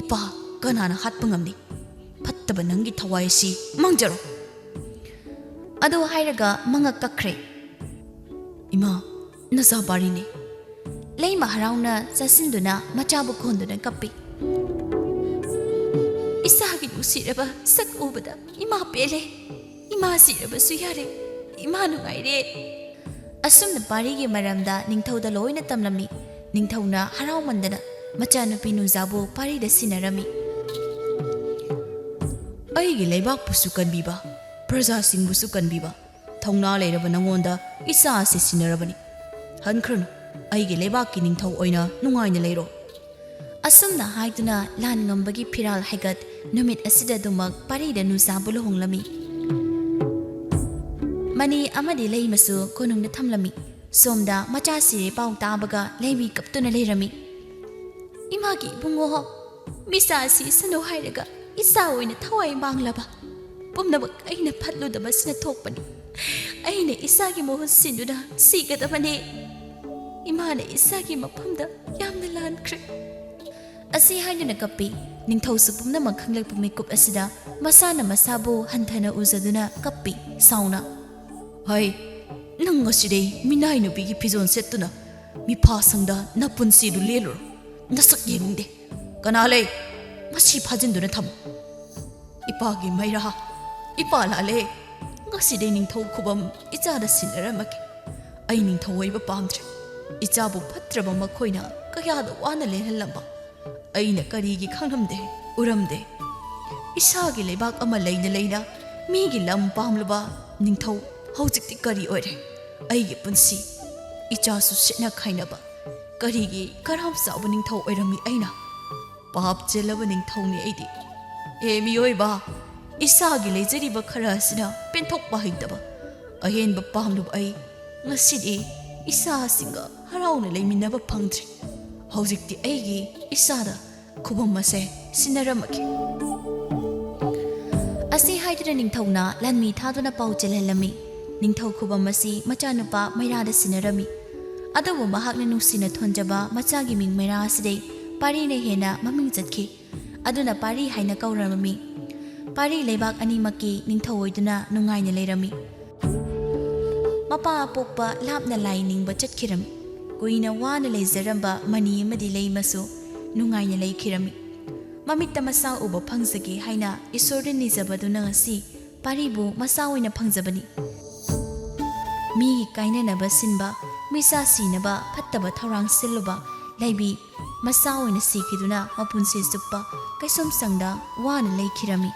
ꯏꯄꯥ ꯀꯅꯥꯅ ꯍꯥꯠꯄ ꯉꯝꯅꯤ? ꯐꯠꯇꯕ ꯅꯪꯒꯤ ꯊꯋꯥꯏ ꯑꯁꯤ ꯃꯥꯡꯖꯔꯣ꯫ ꯑꯗꯨ ꯍꯥꯏꯔꯒ ꯃꯉꯛ ꯀꯛꯈ꯭ꯔꯦ꯫ ꯏꯃꯥ, ꯅꯆꯥ ꯄꯥꯔꯤꯅꯦ꯫ ꯂꯩꯃ ꯍꯔꯥꯎꯅ ꯆꯥꯁꯤꯟꯗꯨꯅ ꯃꯆꯥꯕꯨ ꯀꯣꯟꯗꯨꯅ ꯀꯞꯄꯤ꯫ ꯏꯆꯥꯒꯤ ꯅꯨꯡꯁꯤꯔꯕ ꯁꯛ ꯎꯕꯗ ꯏꯃꯥ ꯄꯦꯜꯂꯦ꯫ ꯏꯃꯥ ꯁꯤꯔꯕꯁꯨ ꯌꯥꯔꯦ꯫ ꯏꯃꯥ ꯅꯨꯡꯉꯥꯏꯔꯦ꯫ ꯑꯁꯨꯝꯅ ꯄꯥꯔꯤꯒꯤ ꯃꯔꯝꯗ ꯅꯤꯡꯊꯧꯗ ꯂꯣꯏꯅ ꯇꯝꯂꯝꯃꯤ꯫ ꯅꯤꯡꯊꯧꯅ ꯍꯔꯥꯎꯃꯟꯗꯅ ꯃꯆꯥꯅꯨꯄꯤ ꯅꯨꯖꯥꯕꯨ ꯄꯥꯔꯤꯗ ꯁꯤꯟꯅꯔꯝꯃꯤ꯫ ꯑꯩꯒꯤ ꯂꯩꯕꯥꯛꯄꯨꯁꯨ ꯀꯟꯕꯤꯕ, ꯄ꯭ꯔꯖꯥꯁꯤꯡꯕꯨꯁꯨ ꯀꯟꯕꯤꯕ, ꯊꯧꯅꯥ ꯂꯩꯔꯕ ꯅꯉꯣꯟꯗ ꯏꯆꯥ ꯑꯁꯤ ꯁꯤꯟꯅꯔꯕꯅꯤ꯫ ꯍꯟꯈ꯭ꯔꯅꯨ, ꯑꯩꯒꯤ ꯂꯩꯕꯥꯛꯀꯤ ꯅꯤꯡꯊꯧ ꯑꯣꯏꯅ ꯅꯨꯡꯉꯥꯏꯅ ꯂꯩꯔꯣ꯫ ꯑꯁꯨꯝꯅ ꯍꯥꯏꯗꯨꯅ ꯂꯥꯟ ꯉꯝꯕꯒꯤ ꯐꯤꯔꯥꯜ ꯍꯥꯏꯒꯠ ꯅꯨꯃꯤꯠ ꯑꯁꯤꯗ ꯑꯗꯨꯃꯛ ꯄꯥꯔꯤꯗ ꯅꯨꯖꯥꯕꯨ ꯂꯨꯍꯣꯡꯂꯝꯃꯤ꯫ ꯃꯅꯤ ꯑꯃꯗꯤ ꯂꯩꯃꯁꯨ ꯀꯣꯅꯨꯡꯗ ꯊꯝꯂꯝꯃꯤ꯫ ꯁꯣꯝꯗ ꯃꯆꯥ ꯁꯤꯔꯦ ꯄꯥꯎ ꯇꯥꯕꯒ ꯂꯩꯃꯤ ꯀꯞꯇꯨꯅ ꯂꯩꯔꯝꯃꯤ꯫ ꯏꯃꯥꯒꯤ ꯏꯕꯨꯡꯉꯣ, ꯃꯤꯆꯥ ꯁꯤꯁꯅꯨ ꯍꯥꯏꯔꯒ ꯏꯆꯥ ꯑꯣꯏꯅ ꯊꯋꯥꯏ ꯃꯥꯡꯂꯕ꯫ ꯄꯨꯝꯅꯃꯛ ꯑꯩꯅ ꯐꯠꯂꯨꯗꯕꯁꯤꯅ ꯊꯣꯛꯄꯅꯤ꯫ ꯑꯩꯅ ꯏꯆꯥꯒꯤ ꯃꯍꯨꯠ ꯁꯤꯟꯗꯨꯅ ꯁꯤꯒꯗꯕꯅꯤ꯫ ꯏꯃꯥꯅ ꯏꯆꯥꯒꯤ ꯃꯐꯝꯗ ꯌꯥꯝꯅ ꯂꯥꯟꯈ꯭ꯔꯦ꯫ ꯑꯁꯤ ꯍꯥꯏꯗꯨꯅ ꯀꯞꯄꯤ꯫ ꯅꯤꯡꯊꯧꯁꯨ ꯄꯨꯝꯅꯃꯛ ꯈꯪꯂꯛꯄ ꯃꯤꯀꯨꯞ ꯑꯁꯤꯗ ꯃꯁꯥꯅ ꯃꯁꯥꯕꯨ ꯍꯟꯊꯅ ꯎꯖꯗꯨꯅ ꯀꯞꯄꯤ ꯁꯥꯎꯅ꯫ ꯍꯩ, ꯅꯪ ꯉꯁꯤꯗꯩ ꯃꯤꯅꯥꯏ ꯅꯨꯄꯤꯒꯤ ꯐꯤꯖꯣꯜ ꯁꯦꯠꯇꯨꯅ ꯃꯤꯐꯥꯁꯪꯗ ꯅꯄꯨꯟꯁꯤꯗꯨ ꯂꯦꯜꯂꯨꯔꯣ꯫ ꯅꯁꯛ ꯌꯦꯡꯅꯤꯡꯗꯦ꯫ ꯀꯅꯥ ꯂꯩ? ꯃꯁꯤ ꯐꯥꯖꯤꯟꯗꯨꯅ ꯊꯝꯃꯨ꯫ ꯏꯄꯥꯒꯤ ꯃꯩꯔꯥ, ꯏꯄꯥ ꯂꯥꯜꯂꯦ꯫ ꯉꯁꯤꯗꯩ ꯅꯤꯡꯊꯧ ꯈꯨꯕꯝ ꯏꯆꯥꯗ ꯁꯤꯟꯅꯔꯝꯃꯒꯦ꯫ ꯑꯩ ꯅꯤꯡꯊꯧ ꯑꯣꯏꯕ ꯄꯥꯝꯗ꯭ꯔꯦ꯫ ꯏꯆꯥꯕꯨ ꯐꯠꯇ꯭ꯔꯕ ꯃꯈꯣꯏꯅ ꯀꯌꯥꯗ ꯋꯥꯅ ꯂꯦꯜꯍꯜꯂꯝꯕ ꯑꯩꯅ ꯀꯔꯤꯒꯤ ꯈꯪꯂꯝꯗꯦ? ꯎꯔꯝꯗꯦ꯫ ꯏꯁꯥꯒꯤ ꯂꯩꯕꯥꯛ ꯑꯃ ꯂꯩꯅ ꯂꯩꯅ ꯃꯤꯒꯤ ꯂꯝ ꯄꯥꯝꯂꯨꯕ ꯅꯤꯡꯊꯧ ꯍꯧꯖꯤꯛꯇꯤ ꯀꯔꯤ ꯑꯣꯏꯔꯦ? ꯑꯩꯒꯤ ꯄꯨꯟꯁꯤ, ꯏꯆꯥꯁꯨ ꯁꯤꯠꯅ ꯈꯥꯏꯅꯕ ꯀꯔꯤꯒꯤ ꯀꯔꯥꯝ ꯆꯥꯎꯕ ꯅꯤꯡꯊꯧ ꯑꯣꯏꯔꯝꯃꯤ ꯑꯩꯅ? ꯄꯥꯞ ꯆꯦꯜꯂꯕ ꯅꯤꯡꯊꯧꯅꯤ ꯑꯩꯗꯤ꯫ ꯍꯦ ꯃꯤꯑꯣꯏꯕ, ꯏꯁꯥꯒꯤ ꯂꯩꯖꯔꯤꯕ ꯈꯔ ꯑꯁꯤꯅ ꯄꯦꯟꯊꯣꯛꯄ ꯍꯩꯇꯕ ꯑꯍꯦꯟꯕ ꯄꯥꯝꯂꯨꯕ ꯑꯩ ꯉꯁꯤꯗꯤ ꯏꯆꯥꯁꯤꯡꯒ ꯍꯔꯥꯎꯅ ꯂꯩꯃꯤꯟꯅꯕ ꯐꯪꯗ꯭ꯔꯦ꯫ ꯍꯧꯖꯤꯛꯇꯤ ꯑꯩꯒꯤ ꯏꯆꯥꯗ ꯈꯨꯕꯝ ꯑꯁꯦ ꯁꯤꯟꯅꯔꯝꯃꯒꯦ꯫ ꯑꯁꯤ ꯍꯥꯏꯗꯨꯅ ꯅꯤꯡꯊꯧꯅ ꯂꯥꯟꯃꯤ ꯊꯥꯗꯨꯅ ꯄꯥꯎ ꯆꯦꯜꯍꯜꯂꯝꯃꯤ꯫ ꯅꯤꯡꯊꯧ ꯈꯨꯕꯝ ꯑꯁꯤ ꯃꯆꯥꯅꯨꯄꯥ ꯃꯩꯔꯥꯗ ꯁꯤꯟꯅꯔꯝꯃꯤ꯫ ꯑꯗꯨꯕꯨ ꯃꯍꯥꯛꯅ ꯅꯨꯡꯁꯤꯅ ꯊꯣꯟꯖꯕ ꯃꯆꯥꯒꯤ ꯃꯤꯡ ꯃꯩꯔꯥ ꯑꯁꯤꯗꯩ ꯄꯥꯔꯤꯅ ꯍꯦꯟꯅ ꯃꯃꯤꯡ ꯆꯠꯈꯤ꯫ ꯑꯗꯨꯅ ꯄꯥꯔꯤ ꯍꯥꯏꯅ ꯀꯧꯔꯝꯃꯤ꯫ ꯄꯥꯔꯤ ꯂꯩꯕꯥꯛ ꯑꯅꯤꯃꯛꯀꯤ ꯅꯤꯡꯊꯧ ꯑꯣꯏꯗꯨꯅ ꯅꯨꯡꯉꯥꯏꯅ ꯂꯩꯔꯝꯃꯤ꯫ ꯃꯄꯥ ꯑꯄꯣꯛꯄ ꯂꯥꯞꯅ ꯂꯥꯏ ꯅꯤꯡꯕ ꯆꯠꯈꯤꯔꯝꯃꯤ꯫ ꯀꯨꯏꯅ ꯋꯥꯅ ꯂꯩꯖꯔꯝꯕ ꯃꯅꯤ ꯑꯃꯗꯤ ꯂꯩꯃꯁꯨ ꯅꯨꯡꯉꯥꯏꯅ ꯂꯩꯈꯤꯔꯝꯃꯤ꯫ ꯃꯃꯤꯠꯇ ꯃꯆꯥ ꯎꯕ ꯐꯪꯖꯒꯦ ꯍꯥꯏꯅ ꯏꯁꯣꯔꯗ ꯅꯤꯖꯕꯗꯨꯅ ꯉꯁꯤ ꯄꯥꯔꯤꯕꯨ ꯃꯆꯥ ꯑꯣꯏꯅ ꯐꯪꯖꯕꯅꯤ꯫ ꯃꯤꯒꯤ ꯀꯥꯏꯅꯅꯕ ꯁꯤꯟꯕ, ꯃꯤꯆꯥ ꯁꯤꯅꯕ ꯐꯠꯇꯕ ꯊꯧꯔꯥꯡ ꯁꯤꯜꯂꯨꯕ ꯂꯩꯕꯤ ꯃꯆꯥ ꯑꯣꯏꯅ ꯁꯤꯈꯤꯗꯨꯅ ꯃꯄꯨꯟꯁꯤ ꯆꯨꯞꯄ ꯀꯩꯁꯨꯝꯁꯪꯗ ꯋꯥꯅ ꯂꯩꯈꯤꯔꯝꯃꯤ꯫